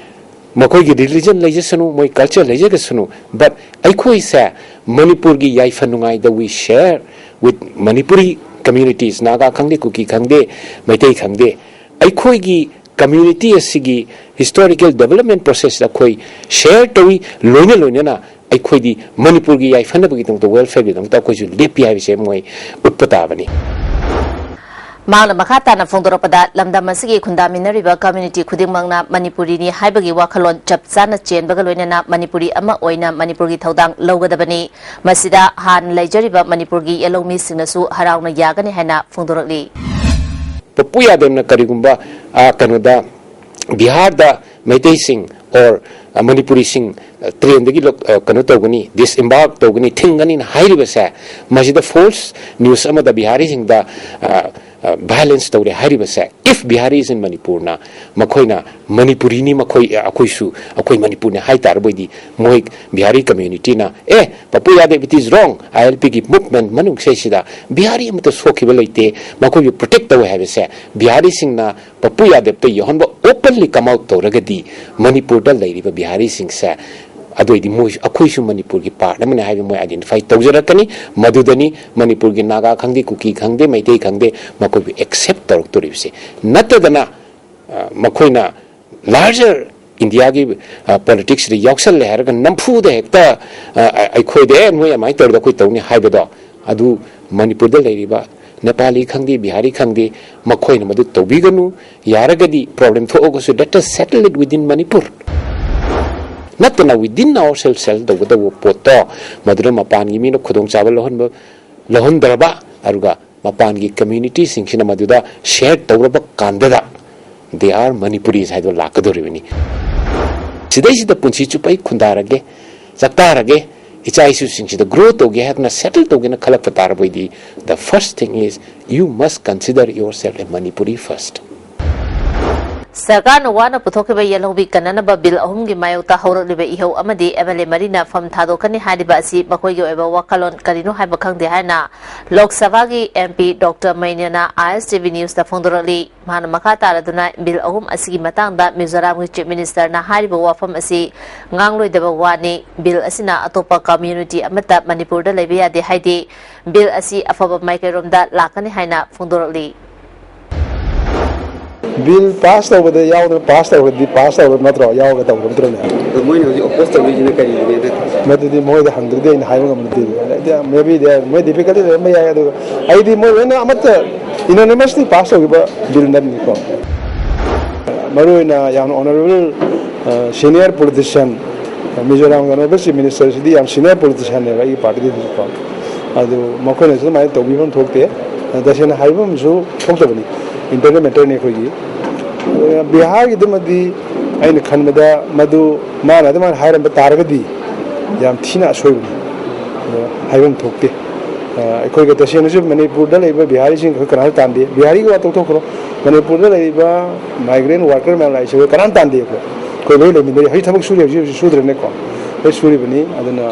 ꯃꯈꯣꯏꯒꯤ ꯔꯤꯂꯤꯖꯟ ꯂꯩꯖꯁꯅꯨ, ꯃꯣꯏ ꯀꯜꯆꯔ ꯂꯩꯖꯒꯁꯅꯨ, ꯕꯠ ꯑꯩꯈꯣꯏꯁꯦ ꯃꯅꯤꯄꯨꯔꯒꯤ ꯌꯥꯏꯐ ꯅꯨꯡꯉꯥꯏꯗ we share with Manipuri communities, Naga ꯈꯪꯗꯦ, ꯀꯨꯀꯤ ꯈꯪꯗꯦ, ꯃꯩꯇꯩ ꯈꯪꯗꯦ, ꯑꯩꯈꯣꯏꯒꯤ ꯀꯝꯃ꯭ꯌꯨꯅꯤꯇꯤ ꯑꯁꯤꯒꯤ ꯍꯤꯁꯇꯣꯔꯤꯀꯦꯜ ꯗꯦꯕꯂꯞꯃꯦꯟ ꯄ꯭ꯔꯣꯁꯦꯁꯇ ꯑꯩꯈꯣꯏ ꯁꯤꯌꯔ ꯇꯧꯏ, ꯂꯣꯏꯅ ꯂꯣꯏꯅꯅ ꯑꯩꯈꯣꯏꯗꯤ ꯃꯅꯤꯄꯨꯔꯒꯤ ꯌꯥꯏꯐꯅꯕꯒꯤꯗꯃꯛꯇ, ꯋꯦꯜꯐꯤꯌꯔꯒꯤꯗꯃꯛꯇ ꯑꯩꯈꯣꯏꯁꯨ ꯂꯦꯞꯄꯤ ꯍꯥꯏꯕꯁꯦ ꯃꯣꯏ ꯎꯠꯄ ꯇꯥꯕꯅꯤ꯫ ꯃꯍꯥꯛꯅ ꯃꯈꯥ ꯇꯥꯅ ꯐꯣꯡꯗꯣꯔꯛꯄꯗ, ꯂꯝꯗꯝ ꯑꯁꯤꯒꯤ ꯈꯨꯟꯗꯥꯃꯤꯟꯅꯔꯤꯕ ꯀꯝꯃ꯭ꯌꯨꯅꯤꯇꯤ ꯈꯨꯗꯤꯡꯃꯛꯅ ꯃꯅꯤꯄꯨꯔꯤꯅꯤ ꯍꯥꯏꯕꯒꯤ ꯋꯥꯈꯜꯂꯣꯟ ꯆꯞ ꯆꯥꯅ ꯆꯦꯟꯕꯒ ꯂꯣꯏꯅꯅ ꯃꯅꯤꯄꯨꯔꯤ ꯑꯃ ꯑꯣꯏꯅ ꯃꯅꯤꯄꯨꯔꯒꯤ ꯊꯧꯗꯥꯡ ꯂꯧꯒꯗꯕꯅꯤ꯫ ꯃꯁꯤꯗ ꯍꯥꯟꯅ ꯂꯩꯖꯔꯤꯕ ꯃꯅꯤꯄꯨꯔꯒꯤ ꯌꯦꯜꯍꯧꯃꯤꯁꯤꯡꯅꯁꯨ ꯍꯔꯥꯎꯅ ꯌꯥꯒꯅꯤ ꯍꯥꯏꯅ ꯐꯣꯡꯗꯣꯔꯛꯂꯤ꯫ ꯄꯄꯨ ꯌꯥꯗꯕꯅ ꯀꯔꯤꯒꯨꯝꯕ, ꯑ, ꯀꯩꯅꯣꯗ, ꯕꯤꯍꯥꯔꯗ ꯃꯩꯇꯩꯁꯤꯡ or, ꯑ, ꯃꯅꯤꯄꯨꯔꯤꯁꯤꯡ, ꯑ, ꯇ꯭ꯔꯦꯟꯗꯒꯤ ꯂꯧ-, ꯑ, ꯀꯩꯅꯣ ꯇꯧꯒꯅꯤ, ꯗꯤꯁꯏꯝꯕꯥꯔꯛ ꯇꯧꯒꯅꯤ, ꯊꯤꯡꯒꯅꯤꯅ ꯍꯥꯏꯔꯤꯕꯁꯦ, ꯃꯁꯤꯗ ꯐꯣꯜꯁ ꯅ꯭ꯌꯨꯁ ꯑꯃꯗ ꯕꯤꯍꯥꯔꯤꯁꯤꯡꯗ, ꯑ, ꯑ, ꯚꯥꯏꯑꯣꯂꯦꯟꯁ ꯇꯧꯔꯦ ꯍꯥꯏꯔꯤꯕꯁꯦ, if Biharis in Manipurꯅ ꯃꯈꯣꯏꯅ ꯃꯅꯤꯄꯨꯔꯤꯅꯤ, ꯃꯈꯣꯏ, ꯑ, ꯑꯩꯈꯣꯏꯁꯨ, ꯑꯩꯈꯣꯏ ꯃꯅꯤꯄꯨꯔꯅꯤ ꯍꯥꯏ ꯇꯥꯔꯕꯣꯏꯗꯤ, ꯃꯣꯏ ꯕꯤꯍꯥꯔꯤ ꯀꯝꯃ꯭ꯌꯨꯅꯤꯇꯤꯅ, "ꯑꯦ, ꯄꯄꯨ ꯌꯥꯗꯕ, it is wrong, I L ꯄꯤꯒꯤ ꯃꯨꯚꯃꯦꯟ ꯃꯅꯨꯡꯁꯤꯗꯩꯁꯤꯗ ꯕꯤꯍꯥꯔꯤ ꯑꯃꯠꯇ ꯁꯣꯛꯈꯤꯕ ꯂꯩꯇꯦ, ꯃꯈꯣꯏꯕꯨ ꯄ꯭ꯔꯣꯇꯦꯛ ꯇꯧꯋꯦ" ꯍꯥꯏꯕꯁꯦ ꯕꯤꯍꯥꯔꯤꯁꯤꯡꯅ ꯄꯄꯨ ꯌꯥꯗꯕꯇ ꯌꯧꯍꯟꯕ ꯑꯣꯄꯟꯂꯤ ꯀꯝ ꯑꯥꯎꯠ ꯇꯧꯔꯒꯗꯤ, ꯃꯅꯤꯄꯨꯔꯗ ꯂꯩꯔꯤꯕ ꯕꯤꯍꯥꯔꯤꯁꯤꯡꯁꯦ ꯑꯗꯨꯑꯣꯏꯗꯤ ꯃꯣꯏ, ꯑꯩꯈꯣꯏꯁꯨ ꯃꯅꯤꯄꯨꯔꯒꯤ ꯄꯥꯔꯠ ꯑꯃꯅꯤ ꯍꯥꯏꯕ ꯃꯣꯏ ꯑꯥꯏꯗꯦꯟꯇꯤꯐꯥꯏ ꯇꯧꯖꯔꯛꯀꯅꯤ꯫ ꯃꯗꯨꯗꯅꯤ ꯃꯅꯤꯄꯨꯔꯒꯤ ꯅꯥꯒꯥ ꯈꯪꯗꯦ, ꯀꯨꯀꯤ ꯈꯪꯗꯦ, ꯃꯩꯇꯩ ꯈꯪꯗꯦ, ꯃꯈꯣꯏꯕꯨ ꯑꯦꯛꯁꯦꯞ ꯇꯧꯔꯛꯇꯣꯔꯤꯕꯁꯦ꯫ ꯅꯠꯇꯗꯅ, ꯑ, ꯃꯈꯣꯏꯅ ꯂꯥꯔꯖꯔ ꯏꯟꯗꯤꯌꯥꯒꯤ, ꯑ, ꯄꯣꯂꯤꯇꯤꯛꯁꯁꯤꯗ ꯌꯥꯎꯁꯜꯂꯦ ꯍꯥꯏꯔꯒ ꯅꯝꯐꯨꯗ ꯍꯦꯛꯇ, ꯑ, ꯑ, ꯑꯩꯈꯣꯏꯗ, "ꯑꯦ, ꯅꯣꯏ ꯑꯗꯨꯃꯥꯏꯅ ꯇꯧꯔꯗꯤ ꯑꯩꯈꯣꯏ ꯇꯧꯅꯤ" ꯍꯥꯏꯕꯗꯣ, ꯑꯗꯨ ꯃꯅꯤꯄꯨꯔꯗ ꯂꯩꯔꯤꯕ ꯅꯦꯄꯥꯂꯤ ꯈꯪꯗꯦ, ꯕꯤꯍꯥꯔꯤ ꯈꯪꯗꯦ, ꯃꯈꯣꯏꯅ ꯃꯗꯨ ꯇꯧꯕꯤꯒꯅꯨ꯫ ꯌꯥꯔꯒꯗꯤ problem ꯊꯣꯛꯑꯒꯁꯨ let us settle it within Manipur꯫ ꯅꯠꯇꯅ within ourselves settle ꯇꯧꯒꯗꯧꯕ ꯄꯣꯠꯇꯣ ꯃꯗꯨꯗ ꯃꯄꯥꯟꯒꯤ ꯃꯤꯅ ꯈꯨꯗꯣꯡꯆꯥꯕ ꯂꯧꯍꯟꯕ, ꯂꯧꯍꯟꯗ꯭ꯔꯕ, ꯑꯗꯨꯒ ꯃꯄꯥꯟꯒꯤ communityꯁꯤꯡꯁꯤꯅ ꯃꯗꯨꯗ share ꯇꯧꯔꯕ ꯀꯥꯟꯗꯗ they are Manipuris ꯍꯥꯏꯗꯣ ꯂꯥꯛꯀꯗꯧꯔꯤꯕꯅꯤ꯫ ꯁꯤꯗꯩꯁꯤꯗ ꯄꯨꯟꯁꯤ ꯆꯨꯞꯄ ꯑꯩ ꯈꯨꯟꯗꯥꯔꯒꯦ, ꯆꯥꯛꯇꯥꯔꯒꯦ, ꯏꯆꯥ ꯏꯁꯨꯁꯤꯡꯁꯤꯗ grow ꯇꯧꯒꯦ ꯍꯥꯏꯗꯅ settle ꯇꯧꯒꯦꯅ ꯈꯜꯂꯛꯄ ꯇꯥꯔꯕꯗꯤ, the first thing is you must consider yourself a Manipuri first꯫ ꯁꯔꯀꯥꯔꯅ ꯋꯥꯅ ꯄꯨꯊꯣꯛꯈꯤꯕ ꯌꯦꯜꯍꯧꯕꯤ ꯀꯟꯅꯅꯕ ꯕꯤꯜ ꯑꯍꯨꯝꯒꯤ ꯃꯥꯌꯣꯛꯇ ꯍꯧꯔꯛꯂꯤꯕ ꯏꯍꯧ ꯑꯃꯗꯤ MLA ꯃꯔꯤꯅ ꯐꯝ ꯊꯥꯗꯣꯛꯀꯅꯤ ꯍꯥꯏꯔꯤꯕ ꯑꯁꯤ ꯃꯈꯣꯏꯒꯤ ꯑꯣꯏꯕ ꯋꯥꯈꯜꯂꯣꯟ ꯀꯔꯤꯅꯣ ꯍꯥꯏꯕ ꯈꯪꯗꯦ ꯍꯥꯏꯅ ꯂꯣꯛ ꯁꯚꯥꯒꯤ MP ꯗꯣꯛꯇꯔ ꯃꯩꯅ꯭ꯌꯅ ISTV Newsꯇ ꯐꯣꯡꯗꯣꯔꯛꯂꯤ꯫ ꯃꯍꯥꯛꯅ ꯃꯈꯥ ꯇꯥꯔꯗꯨꯅ ꯕꯤꯜ ꯑꯍꯨꯝ ꯑꯁꯤꯒꯤ ꯃꯇꯥꯡꯗ ꯃꯤꯖꯣꯔꯥꯝꯒꯤ Chief Ministerꯅ ꯍꯥꯏꯔꯤꯕ ꯋꯥꯐꯝ ꯑꯁꯤ ꯉꯥꯡꯂꯣꯏꯗꯕ ꯋꯥꯅꯤ꯫ ꯕꯤꯜ ꯑꯁꯤꯅ ꯑꯇꯣꯞꯄ community ꯑꯃꯠꯇ ꯃꯅꯤꯄꯨꯔꯗ ꯂꯩꯕ ꯌꯥꯗꯦ ꯍꯥꯏꯗꯦ꯫ ꯕꯤꯜ ꯑꯁꯤ ꯑꯐꯕ ꯃꯥꯏꯀꯩꯔꯣꯝꯗ ꯂꯥꯛꯀꯅꯤ ꯍꯥꯏꯅ ꯐꯣꯡꯗꯣꯔꯛꯂꯤ꯫ ꯕꯤꯜ ꯄꯥꯁ ꯇꯧꯕꯗ ꯌꯥꯎꯗꯅ ꯄꯥꯁ ꯇꯧꯔꯗꯤ ꯄꯥꯁ ꯇꯧꯔꯕ ꯅꯠꯇ꯭ꯔꯣ? ꯌꯥꯎꯔꯒ ꯇꯧꯕ ꯅꯠꯇ꯭ꯔꯣꯅꯦ? ꯑꯗꯣ ꯃꯣꯏꯅ ꯍꯧꯖꯤꯛ ꯑꯣꯄꯣꯖ ꯇꯧꯔꯤꯁꯤꯅ ꯀꯔꯤꯒꯤꯅꯦꯅ? ꯃꯗꯨꯗꯤ ꯃꯣꯏꯗ ꯍꯪꯗ꯭ꯔꯗꯤ ꯑꯩꯅ ꯍꯥꯏꯕ ꯉꯝꯗꯦ꯫ ꯃꯦꯕꯤ ꯃꯣꯏ ꯗꯤꯐꯤꯀꯜꯇꯤ ꯂꯩꯔꯝꯕ ꯌꯥꯏ, ꯑꯗꯨꯒ ꯑꯩꯗꯤ ꯃꯣꯏ ꯂꯣꯏꯅ ꯑꯃꯠꯇ unanimously ꯄꯥꯁ ꯇꯧꯈꯤꯕ ꯕꯤꯜ ꯅꯠꯇꯅꯤꯀꯣ꯫ ꯃꯔꯨꯑꯣꯏꯅ ꯌꯥꯝꯅ honourable senior politician, ꯃꯤꯖꯣꯔꯥꯝꯒꯤ honourable Chief Ministerꯁꯤꯗꯤ ꯌꯥꯝ senior politicianꯅꯦꯕ ꯑꯩꯒꯤ ꯄꯥꯔꯇꯤꯗꯁꯨꯀꯣ꯫ ꯑꯗꯨ ꯃꯈꯣꯏꯅꯁꯨ ꯑꯗꯨꯃꯥꯏꯅ ꯇꯧꯕꯤꯐꯝ ꯊꯣꯛꯇꯦ꯫ ꯇꯁꯦꯡꯅ ꯍꯥꯏꯐꯝꯁꯨ ꯊꯣꯛꯇꯕꯅꯤ꯫ Internal matterꯅꯤ ꯑꯩꯈꯣꯏꯒꯤ꯫ ꯕꯤꯍꯥꯔꯒꯤꯗꯨꯃꯗꯤ ꯑꯩꯅ ꯈꯟꯕꯗ ꯃꯗꯨ ꯃꯥꯅ ꯑꯗꯨꯃꯥꯏꯅ ꯍꯥꯏꯔꯝꯕ ꯇꯥꯔꯒꯗꯤ ꯌꯥꯝ ꯊꯤꯅ ꯑꯁꯣꯏꯕꯅꯤ꯫ ꯑꯗꯣ ꯍꯥꯏꯐꯝ ꯊꯣꯛꯇꯦ꯫ ꯑꯩꯈꯣꯏꯒ ꯇꯁꯦꯡꯅꯁꯨ ꯃꯅꯤꯄꯨꯔꯗ ꯂꯩꯕ ꯕꯤꯍꯥꯔꯤꯁꯤꯡ ꯑꯩꯈꯣꯏ ꯀꯅꯥꯁꯨ ꯇꯥꯟꯗꯦ꯫ ꯕꯤꯍꯥꯔꯤꯒꯤ ꯋꯥ ꯇꯣꯛꯊꯣꯛꯈ꯭ꯔꯣ꯫ ꯃꯅꯤꯄꯨꯔꯗ ꯂꯩꯔꯤꯕ migrant worker ꯃꯌꯥꯝ ꯂꯥꯛꯏꯁꯦ ꯑꯩꯈꯣꯏ ꯀꯅꯥꯝ ꯇꯥꯟꯗꯦ꯫ ꯑꯩꯈꯣꯏ ꯑꯩꯈꯣꯏ ꯂꯣꯏ ꯂꯩꯃꯤꯟꯅꯔꯤ꯫ ꯍꯧꯖꯤꯛ ꯊꯕꯛ ꯁꯨꯔꯤ, ꯍꯧꯖꯤꯛ ꯍꯧꯖꯤꯛ ꯁꯨꯗ꯭ꯔꯦꯅꯦꯀꯣ꯫ ꯂꯣꯏ ꯁꯨꯔꯤꯕꯅꯤ꯫ ꯑꯗꯨꯅ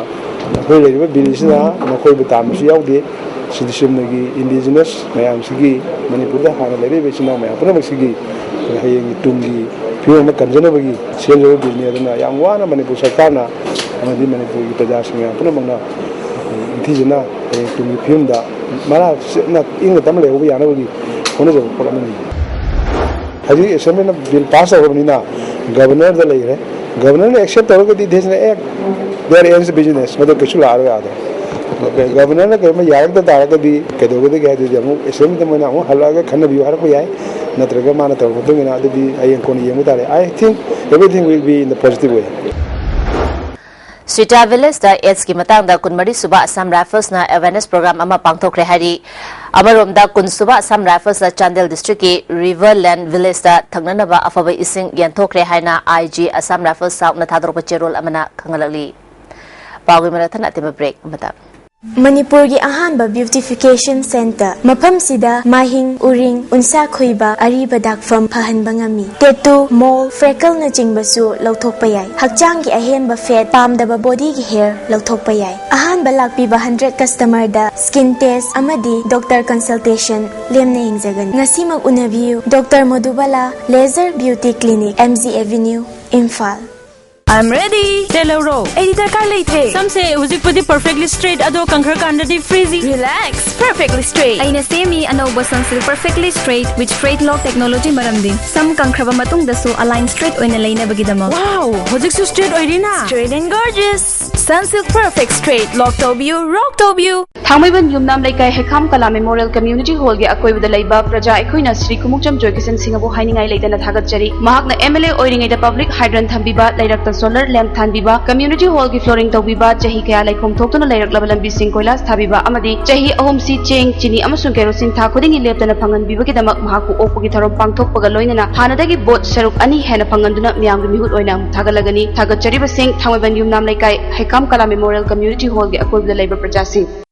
ꯑꯩꯈꯣꯏ ꯂꯩꯔꯤꯕ ꯕꯤꯜꯁꯤꯗ ꯃꯈꯣꯏꯕꯨ ꯇꯥꯟꯕꯁꯨ ꯌꯥꯎꯗꯦ꯫ ꯁꯤꯗꯤ ꯆꯨꯝꯅꯒꯤ indigenous ꯃꯌꯥꯝꯁꯤꯒꯤ, ꯃꯅꯤꯄꯨꯔꯗ ꯍꯥꯟꯅ ꯂꯩꯔꯛꯏꯕ ꯏꯆꯤꯟ ꯏꯅꯥꯎ ꯃꯌꯥꯝ ꯄꯨꯝꯅꯃꯛꯁꯤꯒꯤ ꯍꯌꯦꯡꯒꯤ ꯇꯨꯡꯒꯤ ꯐꯤꯕꯝ ꯑꯃ ꯀꯟꯖꯅꯕꯒꯤ ꯁꯦꯝꯖꯕ ꯕꯤꯜꯅꯤ꯫ ꯑꯗꯨꯅ ꯌꯥꯝ ꯋꯥꯅ ꯃꯅꯤꯄꯨꯔ ꯁꯔꯀꯥꯔꯅ ꯑꯃꯗꯤ ꯃꯅꯤꯄꯨꯔꯒꯤ ꯄ꯭ꯔꯖꯥꯁꯤꯡ ꯃꯌꯥꯝ ꯄꯨꯝꯅꯃꯛꯅ ꯅꯤꯡꯊꯤꯖꯅ ꯍꯌꯦꯡ ꯇꯨꯡꯒꯤ ꯐꯤꯕꯝꯗ ꯃꯔꯥ ꯆꯦꯠꯅ ꯏꯪꯅ ꯇꯞꯅ ꯂꯩꯍꯧꯕ ꯌꯥꯅꯕꯒꯤ ꯍꯣꯠꯅꯖꯕ ꯄꯣꯠ ꯑꯃꯅꯤ꯫ ꯍꯧꯖꯤꯛ ꯑꯦꯁꯦꯝꯕ꯭ꯂꯤꯅ ꯕꯤꯜ ꯄꯥꯁ ꯇꯧꯔꯕꯅꯤꯅ ꯒꯕꯔꯅꯔꯗ ꯂꯩꯈ꯭ꯔꯦ꯫ ꯒꯕꯔꯅꯔꯅ ꯑꯦꯛꯁꯦꯞ ꯇꯧꯔꯒꯗꯤ ꯗꯦꯁꯅ ꯑꯦ ꯗꯦꯔ ꯑꯦꯟꯁ ꯕꯤꯖꯤꯅꯦꯁ, ꯃꯗꯨ ꯀꯩꯁꯨ ꯂꯥꯛꯑꯔꯣꯏ ꯑꯥꯗ꯫ ꯒꯕꯔꯅꯔꯅ ꯀꯔꯤꯒꯨꯝꯕ ꯌꯥꯔꯛꯇ ꯇꯥꯔꯒꯗꯤ ꯀꯩꯗꯧꯒꯗꯒꯦ ꯍꯥꯏꯗꯨꯗꯤ ꯑꯃꯨꯛ ꯑꯦꯁꯦꯝꯕ꯭ꯂꯤꯗ ꯃꯣꯏꯅ ꯑꯃꯨꯛ ꯍꯜꯂꯛꯑꯒ ꯈꯟꯅꯕꯤꯌꯨ ꯍꯥꯏꯔꯛꯄ ꯌꯥꯏ, ꯅꯠꯇ꯭ꯔꯒ ꯃꯥꯅ ꯇꯧꯔꯛꯄ ꯃꯇꯨꯡ ꯏꯟꯅ ꯑꯗꯨꯗꯤ ꯍꯌꯦꯡ ꯀꯣꯟꯅ ꯌꯦꯡꯕ ꯇꯥꯔꯦ. I think everything will be in the positive way. ꯁ꯭ꯔꯤꯇꯥ ꯚꯤꯂꯦꯖꯇ ꯑꯦꯗꯁꯀꯤ ꯃꯇꯥꯡꯗ ꯀꯨꯟꯃꯔꯤ ꯁꯨꯕ ꯑꯁꯥꯝ ꯔꯥꯏꯐꯜꯁꯅ ꯑꯦꯋꯦꯔꯅꯦꯁ ꯄ꯭ꯔꯣꯒ꯭ꯔꯥꯝ ꯑꯃ ꯄꯥꯡꯊꯣꯛꯈ꯭ꯔꯦ ꯍꯥꯏꯔꯤ꯫ ꯑꯃꯔꯣꯝꯗ ꯀꯨꯟ ꯁꯨꯕ ꯑꯁꯥꯝ ꯔꯥꯏꯐꯜꯁꯅ ꯆꯥꯟꯗꯦꯜ ꯗꯤꯁꯇ꯭ꯔꯤꯛꯀꯤ ꯔꯤꯚꯔꯂꯦꯟ ꯚꯤꯂꯦꯖꯇ ꯊꯛꯅꯅꯕ ꯑꯐꯕ ꯏꯁꯤꯡ ꯌꯦꯟꯊꯣꯛꯈ꯭ꯔꯦ ꯍꯥꯏꯅ ꯑꯥꯏ ꯖꯤ ꯑꯁꯥꯝ ꯔꯥꯏꯐꯜꯁ ꯁꯥꯎꯠꯅ ꯊꯥꯗꯣꯔꯛꯄ ꯆꯦꯔꯣꯜ ꯑꯃꯅ ꯈꯪꯍꯜꯂꯛꯂꯤ꯫ ꯄꯥꯎꯒꯤ ꯃꯔꯛ ꯊꯠꯅ ꯑꯇꯦꯟꯕ ꯕ꯭ꯔꯦꯛ ꯑꯃꯇ꯫ ꯃꯅꯤꯄꯨꯔꯒꯤ ꯑꯍꯥꯟꯕ ꯕ꯭ꯌꯨꯇꯤꯐꯤꯀꯦꯁꯟ ꯁꯦꯟꯇꯔ꯫ ꯃꯐꯝꯁꯤꯗ ꯃꯥꯍꯤꯡ, ꯎꯔꯤꯡ, ꯎꯟꯁꯥ ꯈꯣꯏꯕ, ꯑꯔꯤꯕ ꯗꯥꯛꯐꯝ ꯐꯍꯟꯕ ꯉꯝꯃꯤ꯫ ꯇꯦꯇꯨ, ꯃꯣꯜ, ꯐ꯭ꯔꯦꯀꯜꯅꯆꯤꯡꯕꯁꯨ ꯂꯧꯊꯣꯛꯄ ꯌꯥꯏ꯫ ꯍꯛꯆꯥꯡꯒꯤ ꯑꯍꯦꯟꯕ ꯐꯦꯠ, ꯄꯥꯝꯗꯕ ꯕꯣꯗꯤꯒꯤ ꯍꯦꯌꯔ ꯂꯧꯊꯣꯛꯄ ꯌꯥꯏ꯫ ꯑꯍꯥꯟꯕ ꯂꯥꯛꯄꯤꯕ ꯍꯟꯗ꯭ꯔꯦꯠ ꯀꯁꯇꯃꯔꯗ ꯁ꯭ꯀꯤꯟ ꯇꯦꯁ ꯑꯃꯗꯤ ꯗꯣꯛꯇꯔ ꯀꯟꯁꯜꯇꯦꯁꯟ ꯂꯦꯝꯅ ꯌꯦꯡꯖꯒꯅꯤ꯫ ꯉꯁꯤꯃꯛ ꯎꯅꯕꯤꯌꯨ꯫ Doctor Modubala laser beauty clinic, M G avenue, Imphal. I'm ready. ꯇꯦꯜꯍꯧꯔꯣ꯫ ꯑꯩꯗꯤ ꯗꯔꯀꯥꯔ ꯂꯩꯇ꯭ꯔꯦ꯫ ꯁꯝꯁꯦ ꯍꯧꯖꯤꯛꯄꯨꯗꯤ perfectly straight, ꯑꯗꯣ ꯀꯪꯈ꯭ꯔꯀꯥꯟꯗꯗꯤ frizzy꯫ Relax, perfectly straight꯫ ꯑꯩꯅ ꯁꯦꯝꯃꯤ ꯑꯅꯧꯕ Sunsilk Perfectly Straight with Straight Lock Technology, ꯃꯔꯝꯗꯤ ꯁꯝ ꯀꯪꯈ꯭ꯔꯕ ꯃꯇꯨꯡꯗꯁꯨ ꯑꯂꯥꯏꯟ ꯁ꯭ꯇ꯭ꯔꯦꯠ ꯑꯣꯏꯅ ꯂꯩꯅꯕꯒꯤꯗꯃꯛ꯫ Wow, ꯍꯧꯖꯤꯛꯁꯨ straight ꯑꯣꯏꯔꯤꯅ꯫ Straight and gorgeous. Sunsilk Perfect Straight꯫ Lock ꯇꯧꯕꯤꯌꯨ, rock ꯇꯧꯕꯤꯌꯨ꯫ ꯊꯥꯡꯃꯩꯕꯟ ꯌꯨꯝꯅꯥꯝ ꯂꯩꯀꯥꯏ ꯍꯩꯈꯥꯝ ꯀꯂꯥ ꯃꯦꯃꯣꯔꯤꯌꯦꯜ ꯀꯝꯃ꯭ꯌꯨꯅꯤꯇꯤ ꯍꯣꯜꯒꯤ ꯑꯀꯣꯏꯕꯗ ꯂꯩꯕ ꯄ꯭ꯔꯖꯥ ꯑꯩꯈꯣꯏꯅ ꯁ꯭ꯔꯤ ꯈꯨꯃꯨꯛꯆꯝ ꯖꯣꯏꯀꯤꯁꯟ ꯁꯤꯡꯍꯕꯨ ꯍꯥꯏꯅꯤꯡꯉꯥꯏ ꯂꯩꯇꯅ ꯊꯥꯒꯠꯆꯔꯤ꯫ ꯃꯍꯥꯛꯅ ꯑꯦꯝ ꯑꯦꯜ ꯑꯦ ꯑꯣꯏꯔꯤꯉꯩꯗ ꯄꯕ꯭ꯂꯤꯛ ꯍꯥꯏꯗ꯭ꯔꯟ ꯊꯝꯕꯤꯕ, ꯂꯩꯔꯛꯇ ꯁꯣꯂꯔ ꯂꯦꯝꯞ ꯊꯥꯟꯕꯤꯕ, ꯀꯝꯃ꯭ꯌꯨꯅꯤꯇꯤ ꯍꯣꯜꯒꯤ ꯐ꯭ꯂꯣꯔꯤꯡ ꯇꯧꯕꯤꯕ, ꯆꯍꯤ ꯀꯌꯥ ꯂꯩꯈꯣꯝ ꯊꯣꯛꯇꯨꯅ ꯂꯩꯔꯛꯂꯕ ꯂꯝꯕꯤꯁꯤꯡ ꯀꯣꯏꯂꯥꯁ ꯊꯥꯕꯤꯕ ꯑꯃꯗꯤ ꯆꯍꯤ ꯑꯍꯨꯝꯁꯤ ꯆꯦꯡ, ꯆꯤꯅꯤ ꯑꯃꯁꯨꯡ ꯀꯦꯔꯣꯁꯤꯟ ꯊꯥ ꯈꯨꯗꯤꯡꯒꯤ ꯂꯦꯞꯇꯅ ꯐꯪꯍꯟꯕꯤꯕꯒꯤꯗꯃꯛ ꯃꯍꯥꯛꯄꯨ ꯑꯣꯛꯄꯒꯤ ꯊꯧꯔꯝ ꯄꯥꯡꯊꯣꯛꯄꯒ ꯂꯣꯏꯅꯅ ꯍꯥꯟꯅꯗꯒꯤ ꯚꯣꯠ ꯁꯔꯨꯛ ꯑꯅꯤ ꯍꯦꯟꯅ ꯐꯪꯍꯟꯗꯨꯅ ꯃꯤꯌꯥꯝꯒꯤ ꯃꯤꯍꯨꯠ ꯑꯣꯏꯅ ꯑꯃꯨꯛ ꯊꯥꯒꯠꯂꯒꯅꯤ꯫ ꯊꯥꯒꯠꯆꯔꯤꯕꯁꯤꯡ ꯊꯥꯡꯃꯩꯕꯟ ꯌꯨꯝꯅꯥꯝ ꯂꯩꯀꯥꯏ ꯍꯩꯈꯥꯝ ꯀꯂꯥ ꯃꯦꯃꯣꯔꯤꯌꯦꯜ ꯀꯝꯃ꯭ꯌꯨꯅꯤꯇꯤ ꯍꯣꯜꯒꯤ ꯑꯀꯣꯏꯕꯗ ꯂꯩꯕ ꯄ꯭ꯔꯖꯥꯁꯤꯡ꯫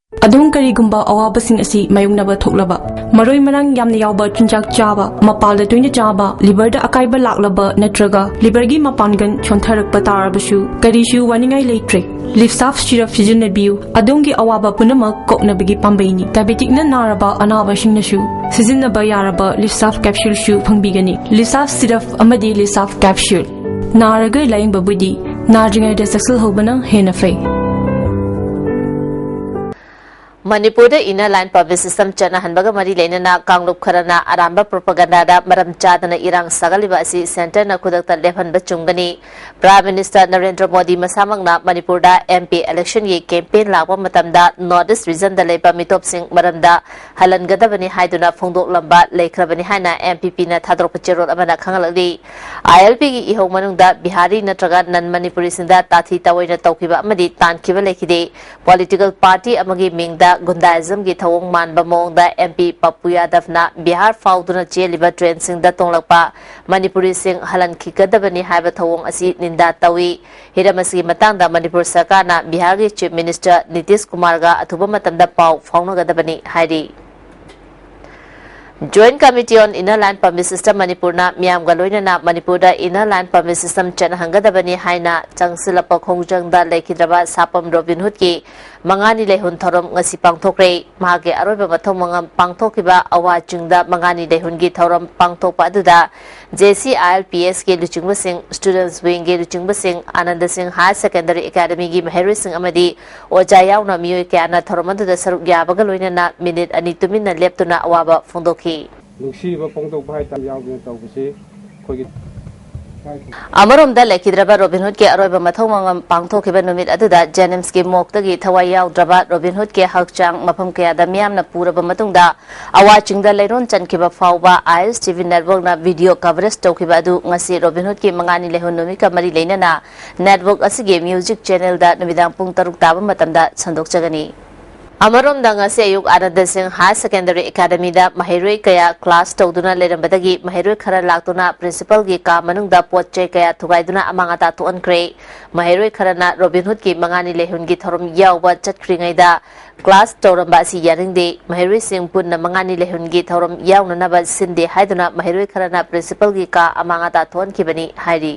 ꯑꯗꯣꯝ ꯀꯔꯤꯒꯨꯝꯕ ꯑꯋꯥꯕꯁꯤꯡ ꯑꯁꯤ ꯃꯥꯌꯣꯛꯅꯕ ꯊꯣꯛꯂꯕ, ꯃꯔꯣꯏ ꯃꯔꯥꯡ ꯌꯥꯝꯅ ꯌꯥꯎꯕ ꯆꯤꯟꯖꯥꯛ ꯆꯥꯕ, ꯃꯄꯥꯜꯗ ꯇꯣꯏꯅ ꯆꯥꯕ, ꯂꯤꯚꯔꯗ ꯑꯀꯥꯏꯕ ꯂꯥꯛꯂꯕ ꯅꯠꯇ꯭ꯔꯒ ꯂꯤꯚꯔꯒꯤ ꯃꯄꯥꯡꯒꯜ ꯁꯣꯟꯊꯔꯛꯄ ꯇꯥꯔꯕꯁꯨ ꯀꯔꯤꯁꯨ ꯋꯥꯅꯤꯡꯉꯥꯏ ꯂꯩꯇ꯭ꯔꯦ꯫ ꯂꯤꯞꯁꯥꯐ ꯁꯤꯔꯞ ꯁꯤꯖꯤꯟꯅꯕꯤꯌꯨ꯫ ꯑꯗꯣꯝꯒꯤ ꯑꯋꯥꯕ ꯄꯨꯝꯅꯃꯛ ꯀꯣꯛꯅꯕꯒꯤ ꯄꯥꯝꯕꯩꯅꯤ꯫ ꯗꯥꯏꯕꯦꯇꯤꯛꯅ ꯅꯥꯔꯕ ꯑꯅꯥꯕꯁꯤꯡꯅꯁꯨ ꯁꯤꯖꯤꯟꯅꯕ ꯌꯥꯔꯕ ꯂꯤꯞꯁꯥꯐ ꯀꯦꯞꯁꯨꯜꯁꯨ ꯐꯪꯕꯤꯒꯅꯤ꯫ ꯂꯤꯞꯁꯥꯐ ꯁꯤꯔꯞ ꯑꯃꯗꯤ ꯂꯤꯞꯁꯥꯐ ꯀꯦꯞꯁꯨꯜ꯫ ꯅꯥꯔꯒ ꯂꯥꯌꯦꯡꯕꯕꯨꯗꯤ ꯅꯥꯗ꯭ꯔꯤꯉꯩꯗ ꯆꯦꯛꯁꯤꯜꯍꯧꯕꯅ ꯍꯦꯟꯅ ꯐꯩ꯫ ꯃꯅꯤꯄꯨꯔꯗ Inner Line Permit System ꯆꯠꯅꯍꯟꯕꯒ ꯃꯔꯤ ꯂꯩꯅꯅ ꯀꯥꯡꯂꯨꯞ ꯈꯔꯅ ꯑꯔꯥꯟꯕ ꯄ꯭ꯔꯣꯄꯥꯒꯥꯟꯗꯥꯗ ꯃꯔꯝ ꯆꯥꯗꯅ ꯏꯔꯥꯡ ꯁꯥꯒꯠꯂꯤꯕ ꯑꯁꯤ ꯁꯦꯟꯇꯔꯅ ꯈꯨꯗꯛꯇ ꯂꯦꯞꯍꯟꯕ ꯆꯨꯝꯒꯅꯤ꯫ ꯄ꯭ꯔꯥꯏꯝ ꯃꯤꯅꯤꯁꯇꯔ ꯅꯔꯦꯟꯗ꯭ꯔ ꯃꯣꯗꯤ ꯃꯁꯥꯃꯛꯅ ꯃꯅꯤꯄꯨꯔꯗ ꯑꯦꯝ ꯄꯤ ꯏꯂꯦꯛꯁꯟꯒꯤ ꯀꯦꯝꯄꯦꯟ ꯂꯥꯛꯄ ꯃꯇꯝꯗ ꯅꯣꯔꯠ ꯏꯁ ꯔꯤꯖꯟꯗ ꯂꯩꯕ ꯃꯤꯇꯣꯞꯁꯤꯡ ꯃꯔꯝꯗ ꯍꯜꯍꯟꯒꯗꯕꯅꯤ ꯍꯥꯏꯗꯨꯅ ꯐꯣꯡꯗꯣꯛꯂꯝꯕ ꯂꯩꯈ꯭ꯔꯕꯅꯤ ꯍꯥꯏꯅ ꯑꯦꯝ ꯄꯤ ꯄꯤꯅ ꯊꯥꯗꯣꯔꯛꯄ ꯆꯦꯔꯣꯜ ꯑꯃꯅ ꯈꯪꯍꯜꯂꯛꯂꯤ꯫ ꯑꯥꯏ ꯑꯦꯜ ꯄꯤꯒꯤ ꯏꯍꯧ ꯃꯅꯨꯡꯗ ꯕꯤꯍꯥꯔꯤ ꯅꯠꯇ꯭ꯔꯒ ꯅꯟ ꯃꯅꯤꯄꯨꯔꯤꯁꯤꯡꯗ ꯇꯥꯊꯤ ꯇꯥꯑꯣꯏꯅ ꯇꯧꯈꯤꯕ ꯑꯃꯗꯤ ꯇꯥꯟꯈꯤꯕ ꯂꯩꯈꯤꯗꯦ꯫ ꯄꯣꯂꯤꯇꯤꯀꯦꯜ ꯄꯥꯔꯇꯤ ꯑꯃꯒꯤ ꯃꯤꯡꯗ ꯒꯨꯟꯗꯥꯏꯖꯝꯒꯤ ꯊꯧꯑꯣꯡ ꯃꯥꯟꯕ ꯃꯑꯣꯡꯗ ꯑꯦꯝ ꯄꯤ ꯄꯞꯄꯨ ꯌꯥꯗꯕꯅ ꯕꯤꯍꯥꯔ ꯐꯥꯎꯗꯨꯅ ꯆꯦꯜꯂꯤꯕ ꯇ꯭ꯔꯦꯟꯁꯤꯡꯗ ꯇꯣꯡꯂꯛꯄ ꯃꯅꯤꯄꯨꯔꯤꯁꯤꯡ ꯍꯜꯍꯟꯈꯤꯒꯗꯕꯅꯤ ꯍꯥꯏꯕ ꯊꯧꯑꯣꯡ ꯑꯁꯤ ꯅꯤꯟꯗꯥ ꯇꯧꯏ꯫ ꯍꯤꯔꯝ ꯑꯁꯤꯒꯤ ꯃꯇꯥꯡꯗ ꯃꯅꯤꯄꯨꯔ ꯁꯔꯀꯥꯔꯅ ꯕꯤꯍꯥꯔꯒꯤ ꯆꯤꯐ ꯃꯤꯅꯤꯁꯇꯔ ꯅꯤꯇꯤꯁ ꯀꯨꯃꯥꯔꯒ ꯑꯊꯨꯕ ꯃꯇꯝꯗ ꯄꯥꯎ ꯐꯥꯎꯅꯒꯗꯕꯅꯤ ꯍꯥꯏꯔꯤ꯫ Joint Committee on Inner Line Permit System ꯃꯅꯤꯄꯨꯔꯅ ꯃꯤꯌꯥꯝꯒ ꯂꯣꯏꯅꯅ ꯃꯅꯤꯄꯨꯔꯗ Inner Line Permit System ꯆꯠꯅꯍꯟꯒꯗꯕꯅꯤ ꯍꯥꯏꯅ ꯆꯪꯁꯤꯜꯂꯛꯄ ꯈꯣꯡꯖꯪꯗ ꯂꯩꯈꯤꯗ꯭ꯔꯕ ꯁꯥꯄꯝ ꯔꯣꯕꯤꯟꯍꯨꯗꯀꯤ ꯃꯉꯥꯅꯤ ꯂꯩꯍꯨꯟ ꯊꯧꯔꯝ ꯉꯁꯤ ꯄꯥꯡꯊꯣꯛꯈ꯭ꯔꯦ꯫ ꯃꯍꯥꯛꯀꯤ ꯑꯔꯣꯏꯕ ꯃꯊꯧ ꯃꯉꯝ ꯄꯥꯡꯊꯣꯛꯈꯤꯕ ꯑꯋꯥ ꯆꯤꯡꯗ ꯃꯉꯥꯅꯤ ꯂꯩꯍꯨꯟꯒꯤ ꯊꯧꯔꯝ ꯄꯥꯡꯊꯣꯛꯄ ꯑꯗꯨꯗ J C I L P ꯑꯦꯁꯀꯤ ꯂꯨꯆꯤꯡꯕꯁꯤꯡ, Students Wingꯒꯤ ꯂꯨꯆꯤꯡꯕꯁꯤꯡ, ꯑꯥꯅꯟꯗ ꯁꯤꯡ ꯍꯥꯌꯔ ꯁꯦꯀꯦꯟꯗꯔꯤ ꯑꯦꯀꯥꯗꯃꯤꯒꯤ ꯃꯍꯩꯔꯣꯏꯁꯤꯡ ꯑꯃꯗꯤ ꯑꯣꯖꯥ ꯌꯥꯎꯅ ꯃꯤꯑꯣꯏ ꯀꯌꯥꯅ ꯊꯧꯔꯝ ꯑꯗꯨꯗ ꯁꯔꯨꯛ ꯌꯥꯕꯒ ꯂꯣꯏꯅꯅ ꯃꯤꯅꯤꯠ ꯑꯅꯤ ꯇꯨꯃꯤꯟꯅ ꯂꯦꯞꯇꯨꯅ ꯑꯋꯥꯕ ꯐꯣꯡꯗꯣꯛꯈꯤ꯫ ꯅꯨꯡꯁꯤꯕ ꯐꯣꯡꯗꯣꯛꯄ ꯍꯥꯏꯇꯥꯔꯦ ꯌꯥꯎꯗꯨꯅ ꯇꯧꯕꯁꯤ ꯑꯩꯈꯣꯏꯒꯤ ꯑꯃꯔꯣꯝꯗ ꯂꯩꯈꯤꯗ꯭ꯔꯕ ꯔꯣꯕꯤꯟꯍꯨꯗꯀꯤ ꯑꯔꯣꯏꯕ ꯃꯊꯧ ꯃꯉꯝ ꯄꯥꯡꯊꯣꯛꯈꯤꯕ ꯅꯨꯃꯤꯠ ꯑꯗꯨꯗ ꯖꯦꯅꯤꯝꯁꯀꯤ ꯃꯣꯛꯇꯒꯤ ꯊꯋꯥꯏ ꯌꯥꯎꯗ꯭ꯔꯕ ꯔꯣꯕꯤꯟꯍꯨꯗꯀꯤ ꯍꯛꯆꯥꯡ ꯃꯐꯝ ꯀꯌꯥꯗ ꯃꯤꯌꯥꯝꯅ ꯄꯨꯔꯕ ꯃꯇꯨꯡꯗ ꯑꯋꯥ ꯆꯤꯡꯗ ꯂꯩꯔꯣꯟ ꯆꯟꯈꯤꯕ ꯐꯥꯎꯕ ꯑꯥꯏ ꯑꯦꯁ ꯇꯤ ꯚꯤ ꯅꯦꯠꯋꯥꯔꯛꯅ ꯚꯤꯗꯤꯑꯣ ꯀꯚꯔꯦꯖ ꯇꯧꯈꯤꯕ ꯑꯗꯨ ꯉꯁꯤ ꯔꯣꯕꯤꯟꯍꯨꯗꯀꯤ ꯃꯉꯥꯅꯤ ꯂꯩꯍꯨꯟ ꯅꯨꯃꯤꯠꯀ ꯃꯔꯤ ꯂꯩꯅꯅ ꯅꯦꯠꯋꯥꯔꯛ ꯑꯁꯤꯒꯤ ꯃ꯭ꯌꯨꯖꯤꯛ ꯆꯦꯅꯦꯜꯗ ꯅꯨꯃꯤꯗꯥꯡ ꯄꯨꯡ ꯇꯔꯨꯛ ꯇꯥꯕ ꯃꯇꯝꯗ ꯁꯟꯗꯣꯛꯆꯒꯅꯤ꯫ ꯑꯃꯔꯣꯝꯗ ꯉꯁꯤ ꯑꯌꯨꯛ ꯑꯥꯅꯟꯗ ꯁꯤꯡ ꯍꯥꯌꯔ ꯁꯦꯀꯦꯟꯗꯔꯤ ꯑꯦꯀꯥꯗꯃꯤꯗ ꯃꯍꯩꯔꯣꯏ ꯀꯌꯥ ꯀ꯭ꯂꯥꯁ ꯇꯧꯗꯨꯅ ꯂꯩꯔꯝꯕꯗꯒꯤ ꯃꯍꯩꯔꯣꯏ ꯈꯔ ꯂꯥꯛꯇꯨꯅ ꯄ꯭ꯔꯤꯟꯁꯤꯄꯜꯒꯤ ꯀꯥ ꯃꯅꯨꯡꯗ ꯄꯣꯠ ꯆꯩ ꯀꯌꯥ ꯊꯨꯒꯥꯏꯗꯨꯅ ꯑꯃꯥꯡ ꯑꯇꯥ ꯊꯣꯛꯍꯟꯈ꯭ꯔꯦ꯫ ꯃꯍꯩꯔꯣꯏ ꯈꯔꯅ ꯔꯣꯕꯤꯟꯍꯨꯗꯀꯤ ꯃꯉꯥꯅꯤ ꯂꯩꯍꯨꯟꯒꯤ ꯊꯧꯔꯝ ꯌꯥꯎꯕ ꯆꯠꯈ꯭ꯔꯤꯉꯩꯗ ꯀ꯭ꯂꯥꯁ ꯇꯧꯔꯝꯕ ꯑꯁꯤ ꯌꯥꯅꯤꯡꯗꯦ꯫ ꯃꯍꯩꯔꯣꯏꯁꯤꯡ ꯄꯨꯟꯅ ꯃꯉꯥꯅꯤ ꯂꯩꯍꯨꯟꯒꯤ ꯊꯧꯔꯝ ꯌꯥꯎꯅꯅꯕ ꯁꯤꯟꯗꯦ ꯍꯥꯏꯗꯨꯅ ꯃꯍꯩꯔꯣꯏ ꯈꯔꯅ ꯄ꯭ꯔꯤꯟꯁꯤꯄꯜꯒꯤ ꯀꯥ ꯑꯃꯥꯡ ꯑꯇꯥ ꯊꯣꯛꯍꯟꯈꯤꯕꯅꯤ ꯍꯥꯏꯔꯤ꯫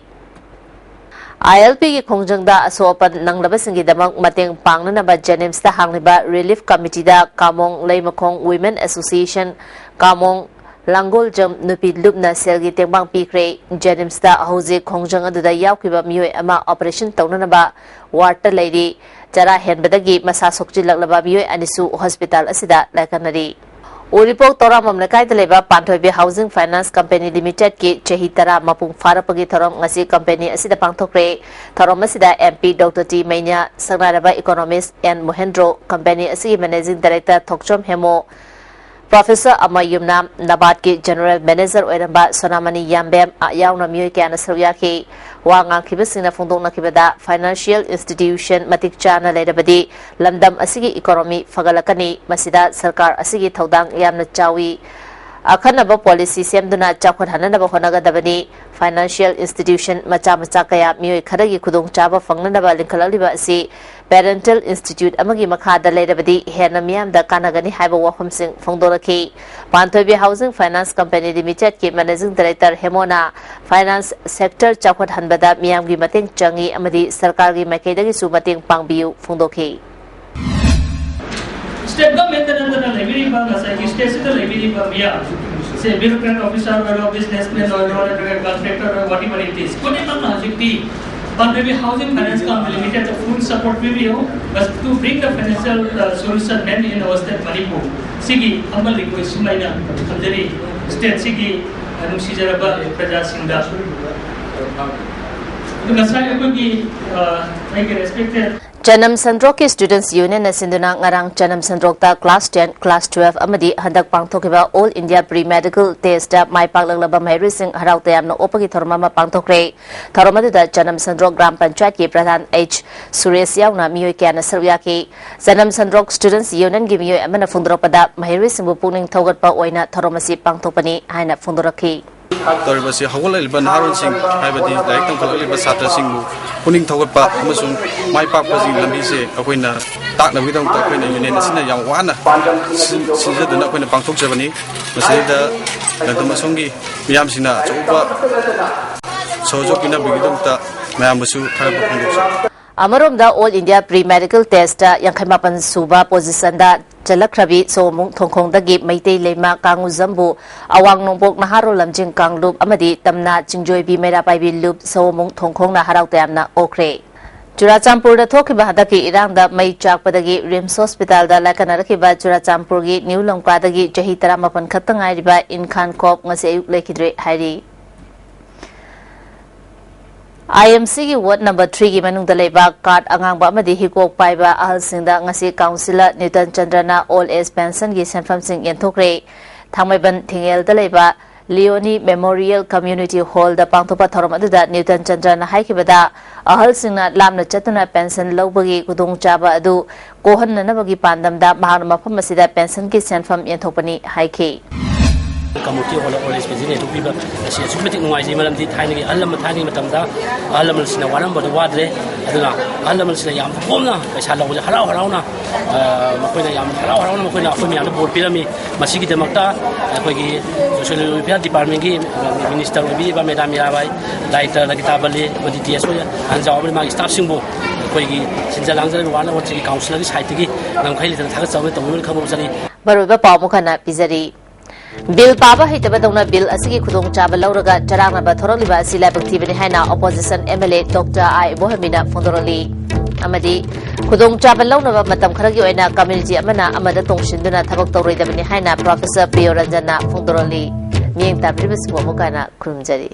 ꯑꯥꯏ ꯑꯦꯜ ꯄꯤꯒꯤ ꯈꯣꯡꯖꯪꯗ ꯑꯁꯣꯛ ꯑꯄꯟ ꯅꯪꯂꯕꯁꯤꯡꯒꯤꯗꯃꯛ ꯃꯇꯦꯡ ꯄꯥꯡꯅꯅꯕ ꯖꯦꯅꯤꯝꯁꯇ ꯍꯥꯡꯂꯤꯕ ꯔꯤꯂꯤꯐ ꯀꯃꯤꯇꯤꯗ ꯀꯥꯃꯣꯡ ꯂꯩꯃꯈꯣꯡ ꯋꯤꯃꯦꯟ ꯑꯦꯁꯣꯁꯤꯌꯦꯁꯟ, ꯀꯥꯃꯣꯡ ꯂꯥꯡꯒꯣꯜꯖꯝ ꯅꯨꯄꯤ ꯂꯨꯞꯅ ꯁꯦꯜꯒꯤ ꯇꯦꯡꯕꯥꯡ ꯄꯤꯈ꯭ꯔꯦ꯫ ꯖꯦꯅꯤꯝꯁꯇ ꯍꯧꯖꯤꯛ ꯈꯣꯡꯖꯪ ꯑꯗꯨꯗ ꯌꯥꯎꯈꯤꯕ ꯃꯤꯑꯣꯏ ꯑꯃ ꯑꯣꯄꯔꯦꯁꯟ ꯇꯧꯅꯅꯕ ꯋꯥꯔꯗꯇ ꯂꯩꯔꯤ꯫ ꯆꯔꯥ ꯍꯦꯟꯕꯗꯒꯤ ꯃꯁꯥ ꯁꯣꯛꯆꯤꯜꯂꯛꯂꯕ ꯃꯤꯑꯣꯏ ꯑꯅꯤꯁꯨ ꯍꯣꯁꯄꯤꯇꯥꯜ ꯑꯁꯤꯗ ꯂꯥꯏꯀꯠꯅꯔꯤ꯫ ꯎꯔꯤꯄꯣꯛ ꯇꯧꯔꯥꯝꯕꯝ ꯂꯩꯀꯥꯏꯗ ꯂꯩꯕ ꯄꯥꯟꯊꯣꯏꯕꯤ ꯍꯥꯎꯁꯤꯡ ꯐꯥꯏꯅꯥꯟꯁ ꯀꯝꯄꯦꯅꯤ ꯂꯤꯃꯤꯇꯦꯗꯀꯤ ꯆꯍꯤ ꯇꯔꯥ ꯃꯄꯨꯡ ꯐꯥꯔꯛꯄꯒꯤ ꯊꯧꯔꯝ ꯉꯁꯤ ꯀꯝꯄꯦꯅꯤ ꯑꯁꯤꯗ ꯄꯥꯡꯊꯣꯛꯈ꯭ꯔꯦ꯫ ꯊꯧꯔꯝ ꯑꯁꯤꯗ ꯑꯦꯝ ꯄꯤ ꯗꯣꯛꯇꯔ ꯇꯤ ꯃꯩꯅ꯭ꯌꯥ, ꯁꯛꯅꯥꯏꯔꯕ ꯏꯀꯣꯅꯣꯃꯤꯁ ꯑꯦꯟ ꯃꯣꯍꯦꯟꯗ꯭ꯔꯣ, ꯀꯝꯄꯦꯅꯤ ꯑꯁꯤꯒꯤ ꯃꯦꯅꯦꯖꯤꯡ ꯗꯥꯏꯔꯦꯛꯇꯔ ꯊꯣꯛꯆꯣꯝ ꯍꯦꯃꯣ, ꯄ꯭ꯔꯣꯐꯦꯁꯔ ꯑꯃ ꯌꯨꯝꯅꯥꯝ, ꯅꯕꯥꯠꯀꯤ ꯖꯦꯅꯔꯦꯜ ꯃꯦꯅꯦꯖꯔ ꯑꯣꯏꯔꯝꯕ ꯁꯣꯅꯥꯃꯅꯤ ꯌꯥꯝꯕꯦꯝ ꯌꯥꯎꯅ ꯃꯤꯑꯣꯏ ꯀꯌꯥꯅ ꯁꯔꯨꯛ ꯌꯥꯈꯤ꯫ ꯋꯥ ꯉꯥꯡꯈꯤꯕꯁꯤꯡꯅ ꯐꯣꯡꯗꯣꯛꯅꯈꯤꯕꯗ, ꯐꯥꯏꯅꯥꯟꯁꯤꯌꯦꯜ ꯏꯟꯁꯇꯤꯇ꯭ꯌꯨꯁꯟ ꯃꯇꯤꯛ ꯆꯥꯅ ꯂꯩꯔꯕꯗꯤ ꯂꯝꯗꯝ ꯑꯁꯤꯒꯤ ꯏꯀꯣꯅꯣꯃꯤ ꯐꯒꯠꯂꯛꯀꯅꯤ꯫ ꯃꯁꯤꯗ ꯁꯔꯀꯥꯔ ꯑꯁꯤꯒꯤ ꯊꯧꯗꯥꯡ ꯌꯥꯝꯅ ꯆꯥꯎꯏ꯫ ꯑꯈꯟꯅꯕ ꯄꯣꯂꯤꯁꯤ ꯁꯦꯝꯗꯨꯅ ꯆꯥꯎꯈꯠꯍꯟꯅꯅꯕ ꯍꯣꯠꯅꯒꯗꯕꯅꯤ꯫ ꯐꯥꯏꯅꯥꯟꯁꯤꯌꯦꯜ ꯏꯟꯁꯇꯤꯇ꯭ꯌꯨꯁꯟ ꯃꯆꯥ ꯃꯆꯥ ꯀꯌꯥ ꯃꯤꯑꯣꯏ ꯈꯔꯒꯤ ꯈꯨꯗꯣꯡꯆꯥꯕ ꯐꯪꯅꯅꯕ ꯂꯤꯡꯈꯠꯂꯛꯂꯤꯕ ꯑꯁꯤ ꯄꯦꯔꯦꯟꯇꯦꯜ ꯏꯟꯁꯇꯤꯇ꯭ꯌꯨꯠ ꯑꯃꯒꯤ ꯃꯈꯥꯗ ꯂꯩꯔꯕꯗꯤ ꯍꯦꯟꯅ ꯃꯤꯌꯥꯝꯗ ꯀꯥꯟꯅꯒꯅꯤ ꯍꯥꯏꯕ ꯋꯥꯐꯝꯁꯤꯡ ꯐꯣꯡꯗꯣꯔꯛꯈꯤ꯫ ꯄꯥꯟꯊꯣꯏꯕꯤ ꯍꯥꯎꯁꯤꯡ ꯐꯥꯏꯅꯥꯟꯁ ꯀꯝꯄꯦꯅꯤ ꯂꯤꯃꯤꯇꯦꯗꯀꯤ ꯃꯦꯅꯦꯖꯤꯡ ꯗꯥꯏꯔꯦꯛꯇꯔ ꯍꯦꯃꯣꯅ ꯐꯥꯏꯅꯥꯟꯁ ꯁꯦꯛꯇꯔ ꯆꯥꯎꯈꯠꯍꯟꯕꯗ ꯃꯤꯌꯥꯝꯒꯤ ꯃꯇꯦꯡ ꯆꯪꯏ ꯑꯃꯗꯤ ꯁꯔꯀꯥꯔꯒꯤ ꯃꯥꯏꯀꯩꯗꯒꯤꯁꯨ ꯃꯇꯦꯡ ꯄꯥꯡꯕꯤꯌꯨ ꯐꯣꯡꯗꯣꯛꯈꯤ꯫ ꯁ꯭ꯇꯦꯠ ꯒꯚꯔꯟꯃꯦꯟꯠꯇ ꯅꯠꯇꯅ ꯂꯩꯕꯤꯔꯤꯕ ꯉꯁꯥꯏꯒꯤ ꯁ꯭ꯇꯦꯠꯁꯤꯗ ꯂꯩꯕꯤꯔꯤꯕ ꯃꯤꯌꯥꯝ, ꯁꯦ ꯕ꯭ꯌꯨꯔꯣꯀ꯭ꯔꯦꯠ ꯑꯣꯐꯤꯁꯔ ꯑꯣꯏꯔꯣ, ꯕꯤꯖꯤꯅꯦꯁꯃꯦꯟ ꯑꯣꯏꯔꯣ, ꯅꯠꯇ꯭ꯔꯒ ꯀꯟꯇ꯭ꯔꯦꯛꯇꯔ ꯑꯣꯏꯔꯣ, ꯋꯥꯠ ꯏꯚꯔ ꯏꯠ ꯏꯁ, ꯈꯨꯗꯤꯡꯃꯛꯅ ꯍꯧꯖꯤꯛꯇꯤ ꯄꯥꯟꯊꯣꯏꯕꯤ ꯍꯥꯎꯁꯤꯡ ꯐꯥꯏꯅꯥꯟꯁ ꯀꯝꯄꯦꯅꯤ ꯂꯤꯃꯤꯇꯦꯗꯇ ꯐꯨꯜ ꯁꯄꯣꯔꯠ ꯄꯤꯕꯤꯌꯨ꯫ But to bring the financial, uh, solution men in our state Manipur, ꯁꯤꯒꯤ humble request ꯁꯤꯃ ꯑꯩꯅ ꯊꯝꯖꯔꯤ ꯁ꯭ꯇꯦꯠꯁꯤꯒꯤ, uh, ꯅꯨꯡꯁꯤꯖꯔꯕ ꯄ꯭ꯔꯖꯥꯁꯤꯡꯗ꯫ ꯑꯗꯨ ꯉꯁꯥꯏ ꯑꯩꯈꯣꯏꯒꯤ, uh, ꯑꯩꯒꯤ ꯔꯦꯁꯄꯦꯛꯇꯦꯗ ꯆꯅꯝ ꯁꯟꯗ꯭ꯔꯣꯛꯀꯤ ꯁ꯭ꯇꯨꯗꯦꯟꯠꯁ ꯌꯨꯅꯤꯌꯟꯅ ꯁꯤꯟꯗꯨꯅ ꯉꯔꯥꯡ ꯆꯅꯝ ꯁꯟꯗ꯭ꯔꯣꯛꯇ ꯀ꯭ꯂꯥꯁ ꯇꯦꯟ, ꯀ꯭ꯂꯥꯁ ꯇꯨꯋꯦꯜꯐ ꯑꯃꯗꯤ ꯍꯟꯗꯛ ꯄꯥꯡꯊꯣꯛꯈꯤꯕ all India pre medical test ꯃꯥꯏ ꯄꯥꯛꯂꯛꯂꯕ ꯃꯍꯩꯔꯣꯏꯁꯤꯡ ꯍꯔꯥꯎ ꯇꯌꯥꯝꯅ ꯑꯣꯛꯄꯒꯤ ꯊꯧꯔꯝ ꯑꯃ ꯄꯥꯡꯊꯣꯛꯈ꯭ꯔꯦ꯫ ꯊꯧꯔꯝ ꯑꯗꯨꯗ ꯆꯅꯝ ꯁꯟꯗ꯭ꯔꯣꯛ ꯒ꯭ꯔꯥꯝ ꯄꯟꯆꯥꯌꯠꯀꯤ ꯄ꯭ꯔꯙꯥꯟ ꯑꯩꯆ ꯁꯨꯔꯦꯁ ꯌꯥꯎꯅ ꯃꯤꯑꯣꯏ ꯀꯌꯥꯅ ꯁꯔꯨꯛ ꯌꯥꯈꯤ꯫ ꯆꯅꯝ ꯁꯟꯗ꯭ꯔꯣꯛ ꯁ꯭ꯇꯨꯗꯦꯟꯠꯁ ꯌꯨꯅꯤꯌꯟꯒꯤ ꯃꯤꯑꯣꯏ ꯑꯃꯅ ꯐꯣꯡꯗꯣꯔꯛꯄꯗ, ꯃꯍꯩꯔꯣꯏꯁꯤꯡꯕꯨ ꯄꯨꯛꯅꯤꯡ ꯊꯧꯒꯠꯄ ꯑꯣꯏꯅ ꯊꯧꯔꯝ ꯑꯁꯤ ꯄꯥꯡꯊꯣꯛꯄꯅꯤ ꯍꯥꯏꯅ ꯐꯣꯡꯗꯣꯔꯛꯈꯤ꯫ ꯇꯧꯔꯤꯕꯁꯤ ꯍꯧꯒꯠꯂꯛꯂꯤꯕ ꯅꯍꯥꯔꯣꯟꯁꯤꯡ, ꯍꯥꯏꯕꯗꯤ ꯂꯥꯏꯔꯤꯛ ꯇꯝꯈꯠꯂꯛꯂꯤꯕ ꯁꯥꯇ꯭ꯔꯁꯤꯡꯕꯨ ꯄꯨꯛꯅꯤꯡ ꯊꯧꯒꯠꯄ ꯑꯃꯁꯨꯡ ꯃꯥꯏ ꯄꯥꯛꯄꯒꯤ ꯂꯝꯕꯤꯁꯦ ꯑꯩꯈꯣꯏꯅ ꯇꯥꯛꯅꯕꯒꯤꯗꯃꯛꯇ ꯑꯩꯈꯣꯏꯅ ꯌꯨꯅꯤꯌꯟ ꯑꯁꯤꯅ ꯌꯥꯝ ꯋꯥꯅ ꯁꯤꯟ-, ꯁꯤꯟꯖꯗꯨꯅ ꯑꯩꯈꯣꯏꯅ ꯄꯥꯡꯊꯣꯛꯆꯕꯅꯤ꯫ ꯃꯁꯤꯗꯩꯗ ꯂꯝꯗꯝ ꯑꯁꯣꯝꯒꯤ ꯃꯤꯌꯥꯝꯁꯤꯡꯅ ꯑꯆꯧꯕ ꯁꯍꯖꯣꯛ ꯄꯤꯅꯕꯒꯤꯗꯃꯛꯇ ꯃꯌꯥꯝꯕꯨꯁꯨ ꯊꯥꯒꯠꯄ ꯐꯣꯡꯗꯣꯛꯆꯔꯤ꯫ ꯑꯃꯔꯣꯝꯗ all India pre medical test ꯌꯥꯡꯈꯩ ꯃꯥꯄꯟ ꯁꯨꯕ ꯄꯣꯖꯤꯁꯟꯗ ꯆꯜꯂꯛꯈ꯭ꯔꯕꯤ ꯁꯑꯣꯝꯕꯨꯡ ꯊꯣꯡꯈꯣꯡꯗꯒꯤ ꯃꯩꯇꯩ ꯂꯩꯃ ꯀꯥꯡꯉꯨꯖꯝꯕꯨ ꯑꯋꯥꯡ ꯅꯣꯡꯄꯣꯛ ꯅꯍꯥꯔꯣꯜ ꯂꯝꯖꯤꯡ ꯀꯥꯡꯂꯨꯞ ꯑꯃꯗꯤ ꯇꯝꯅꯥ ꯆꯤꯡꯖꯣꯏꯕꯤ ꯃꯩꯔꯥ ꯄꯥꯏꯕꯤ ꯂꯨꯞ ꯁꯑꯣꯝꯕꯨꯡ ꯊꯣꯡꯈꯣꯡꯅ ꯍꯔꯥꯎ ꯇꯌꯥꯝꯅ ꯑꯣꯛꯈ꯭ꯔꯦ꯫ ꯆꯨꯔꯥꯆꯥꯟꯄꯨꯔꯗ ꯊꯣꯛꯈꯤꯕ ꯍꯟꯗꯛꯀꯤ ꯏꯔꯥꯡꯗ ꯃꯩ ꯆꯥꯛꯄꯗꯒꯤ ꯔꯤꯝꯁ ꯍꯣꯁꯄꯤꯇꯥꯜꯗ ꯂꯥꯏꯀꯠꯅꯔꯛꯈꯤꯕ ꯆꯨꯔꯥꯆꯥꯟꯄꯨꯔꯒꯤ ꯅ꯭ꯌꯨ ꯂꯝꯀꯥꯗꯒꯤ ꯆꯍꯤ ꯇꯔꯥꯃꯥꯄꯟ ꯈꯛꯇ ꯉꯥꯏꯔꯤꯕ ꯏꯟꯈꯥꯟ ꯈꯣꯞ ꯉꯁꯤ ꯑꯌꯨꯛ ꯂꯩꯈꯤꯗ꯭ꯔꯦ ꯍꯥꯏꯔꯤ꯫ ꯑꯥꯏ ꯑꯦꯝ ꯁꯤꯒꯤ ꯋꯥꯔꯗ ꯅꯝꯕꯔ ꯊ꯭ꯔꯤꯒꯤ ꯃꯅꯨꯡꯗ ꯂꯩꯕ ꯀꯥꯔꯗ ꯑꯉꯥꯡꯕ ꯑꯃꯗꯤ ꯍꯤꯒꯣꯛ ꯄꯥꯏꯕ ꯑꯍꯜꯁꯤꯡꯗ ꯉꯁꯤ ꯀꯥꯎꯟꯁꯤꯂꯔ ꯅ꯭ꯌꯨꯇꯟ ꯆꯟꯗ꯭ꯔꯅ ꯑꯣꯜ ꯑꯦꯖ ꯄꯦꯟꯁꯟꯒꯤ ꯁꯦꯟꯐꯝꯁꯤꯡ ꯌꯦꯟꯊꯣꯛꯈ꯭ꯔꯦ꯫ ꯊꯥꯡꯃꯩꯕꯟ ꯊꯤꯡꯉꯦꯜꯗ ꯂꯩꯕ ꯂꯤꯑꯣꯅꯤ ꯃꯦꯃꯣꯔꯤꯌꯦꯜ ꯀꯝꯃ꯭ꯌꯨꯅꯤꯇꯤ ꯍꯣꯜꯗ ꯄꯥꯡꯊꯣꯛꯄ ꯊꯧꯔꯝ ꯑꯗꯨꯗ ꯅ꯭ꯌꯨꯇꯟ ꯆꯟꯗ꯭ꯔꯅ ꯍꯥꯏꯈꯤꯕꯗ, ꯑꯍꯜꯁꯤꯡꯅ ꯂꯥꯞꯅ ꯆꯠꯇꯨꯅ ꯄꯦꯟꯁꯟ ꯂꯧꯕꯒꯤ ꯈꯨꯗꯣꯡꯆꯥꯕ ꯑꯗꯨ ꯀꯣꯛꯍꯟꯅꯅꯕꯒꯤ ꯄꯥꯟꯗꯝꯗ ꯃꯍꯥꯛꯅ ꯃꯐꯝ ꯑꯁꯤꯗ ꯄꯦꯟꯁꯟꯒꯤ ꯁꯦꯟꯐꯝ ꯌꯦꯟꯊꯣꯛꯄꯅꯤ ꯍꯥꯏꯈꯤ꯫ ꯀꯝꯃꯨꯅꯤꯇꯤ ꯍꯣꯜꯗ ꯑꯣꯜ ꯑꯦꯖ ꯄꯦꯟꯁꯟ ꯌꯦꯟꯊꯣꯛꯄꯤꯕ ꯑꯁꯤ ꯑꯁꯨꯛꯀꯤ ꯃꯇꯤꯛ ꯅꯨꯡꯉꯥꯏꯖꯩ꯫ ꯃꯔꯝꯗꯤ ꯊꯥꯏꯅꯒꯤ ꯑꯍꯜ ꯂꯃꯟ, ꯊꯥꯏꯅꯒꯤ ꯃꯇꯝꯗ ꯑꯍꯜ ꯂꯃꯟꯁꯤꯡꯅ ꯋꯥꯔꯝꯕꯗꯨ ꯋꯥꯗ꯭ꯔꯦ꯫ ꯑꯗꯨꯅ ꯑꯍꯜ ꯂꯃꯟꯁꯤꯡꯅ ꯌꯥꯝ ꯀꯣꯝꯅ ꯄꯩꯁꯥ ꯂꯧꯕꯁꯦ ꯍꯔꯥꯎ ꯍꯔꯥꯎꯅ, ꯑ, ꯃꯈꯣꯏꯅ ꯌꯥꯝ ꯍꯔꯥꯎ ꯍꯔꯥꯎꯅ ꯃꯈꯣꯏꯅ ꯑꯩꯈꯣꯏ ꯃꯌꯥꯝꯗ ꯕꯣꯔ ꯄꯤꯔꯝꯃꯤ꯫ ꯃꯁꯤꯒꯤꯗꯃꯛꯇ ꯑꯩꯈꯣꯏꯒꯤ ꯁꯣꯁꯤꯌꯦꯜ ꯋꯦꯜꯐꯤꯌꯥꯔ ꯗꯤꯄꯥꯔꯠꯃꯦꯟꯒꯤ ꯃꯤꯅꯤꯁꯇꯔ ꯑꯣꯏꯕꯤꯔꯤꯕ ꯃꯦꯗꯥꯝ ꯃꯤꯔꯥꯕꯥꯏ, ꯗꯥꯏꯔꯦꯛꯇꯔ ꯂꯂꯤꯇꯥ ꯕꯜꯂꯤ ꯑꯃꯗꯤ ꯇꯤ ꯑꯦꯁ ꯑꯣꯏ ꯑꯍꯟꯖꯥꯎ ꯑꯃꯗꯤ ꯃꯥꯒꯤ ꯁ꯭ꯇꯥꯐꯁꯤꯡꯕꯨ ꯑꯩꯈꯣꯏꯒꯤ ꯁꯤꯟꯖ ꯂꯥꯡꯖꯔꯤꯕ ꯋꯥꯔꯗ ꯅꯝꯕꯔ ꯊ꯭ꯔꯤꯒꯤ ꯀꯥꯎꯟꯁꯤꯂꯔꯒꯤ ꯁꯥꯏꯠꯇꯒꯤ ꯉꯝꯈꯩ ꯂꯩꯇꯅ ꯊꯥꯒꯠꯆꯕ ꯇꯧꯕꯤꯕꯅ ꯈꯪꯕ ꯆꯠꯂꯤ꯫ ꯃꯔꯨꯑꯣꯏꯕ ꯄꯥꯎ ꯑꯃꯨꯛ ꯍꯟꯅ ꯄꯤꯖꯔꯤ꯫ ꯕꯤꯜ ꯄꯥꯕ ꯍꯩꯇꯕꯗꯧꯅ ꯕꯤꯜ ꯑꯁꯤꯒꯤ ꯈꯨꯗꯣꯡꯆꯥꯕ ꯂꯧꯔꯒ ꯆꯔꯥꯡꯅꯕ ꯊꯣꯔꯛꯂꯤꯕ ꯑꯁꯤ ꯂꯥꯏꯕꯛ ꯊꯤꯕꯅꯤ ꯍꯥꯏꯅ opposition M L A doctor I ꯏꯕꯣꯍꯟꯕꯤꯅ ꯐꯣꯡꯗꯣꯔꯛꯂꯤ꯫ ꯑꯃꯗꯤ ꯈꯨꯗꯣꯡꯆꯥꯕ ꯂꯧꯅꯕ ꯃꯇꯝ ꯈꯔꯒꯤ ꯑꯣꯏꯅ ꯀꯝꯃ꯭ꯌꯨꯅꯤꯇꯤ ꯑꯃꯅ ꯑꯃꯗ ꯇꯣꯡꯁꯤꯟꯗꯨꯅ ꯊꯕꯛ ꯇꯧꯔꯣꯏꯗꯕꯅꯤ ꯍꯥꯏꯅ ꯄ꯭ꯔꯣꯐꯦꯁꯔ ꯄ꯭ꯔꯤꯌꯣ ꯔꯟꯖꯟꯅ ꯐꯣꯡꯗꯣꯔꯛꯂꯤ꯫ ꯃꯤꯠꯌꯦꯡ ꯇꯥꯕꯤꯔꯤꯕꯁꯤꯕꯨ ꯑꯃꯨꯛ ꯍꯟꯅ ꯈꯨꯔꯨꯝꯖꯔꯤ꯫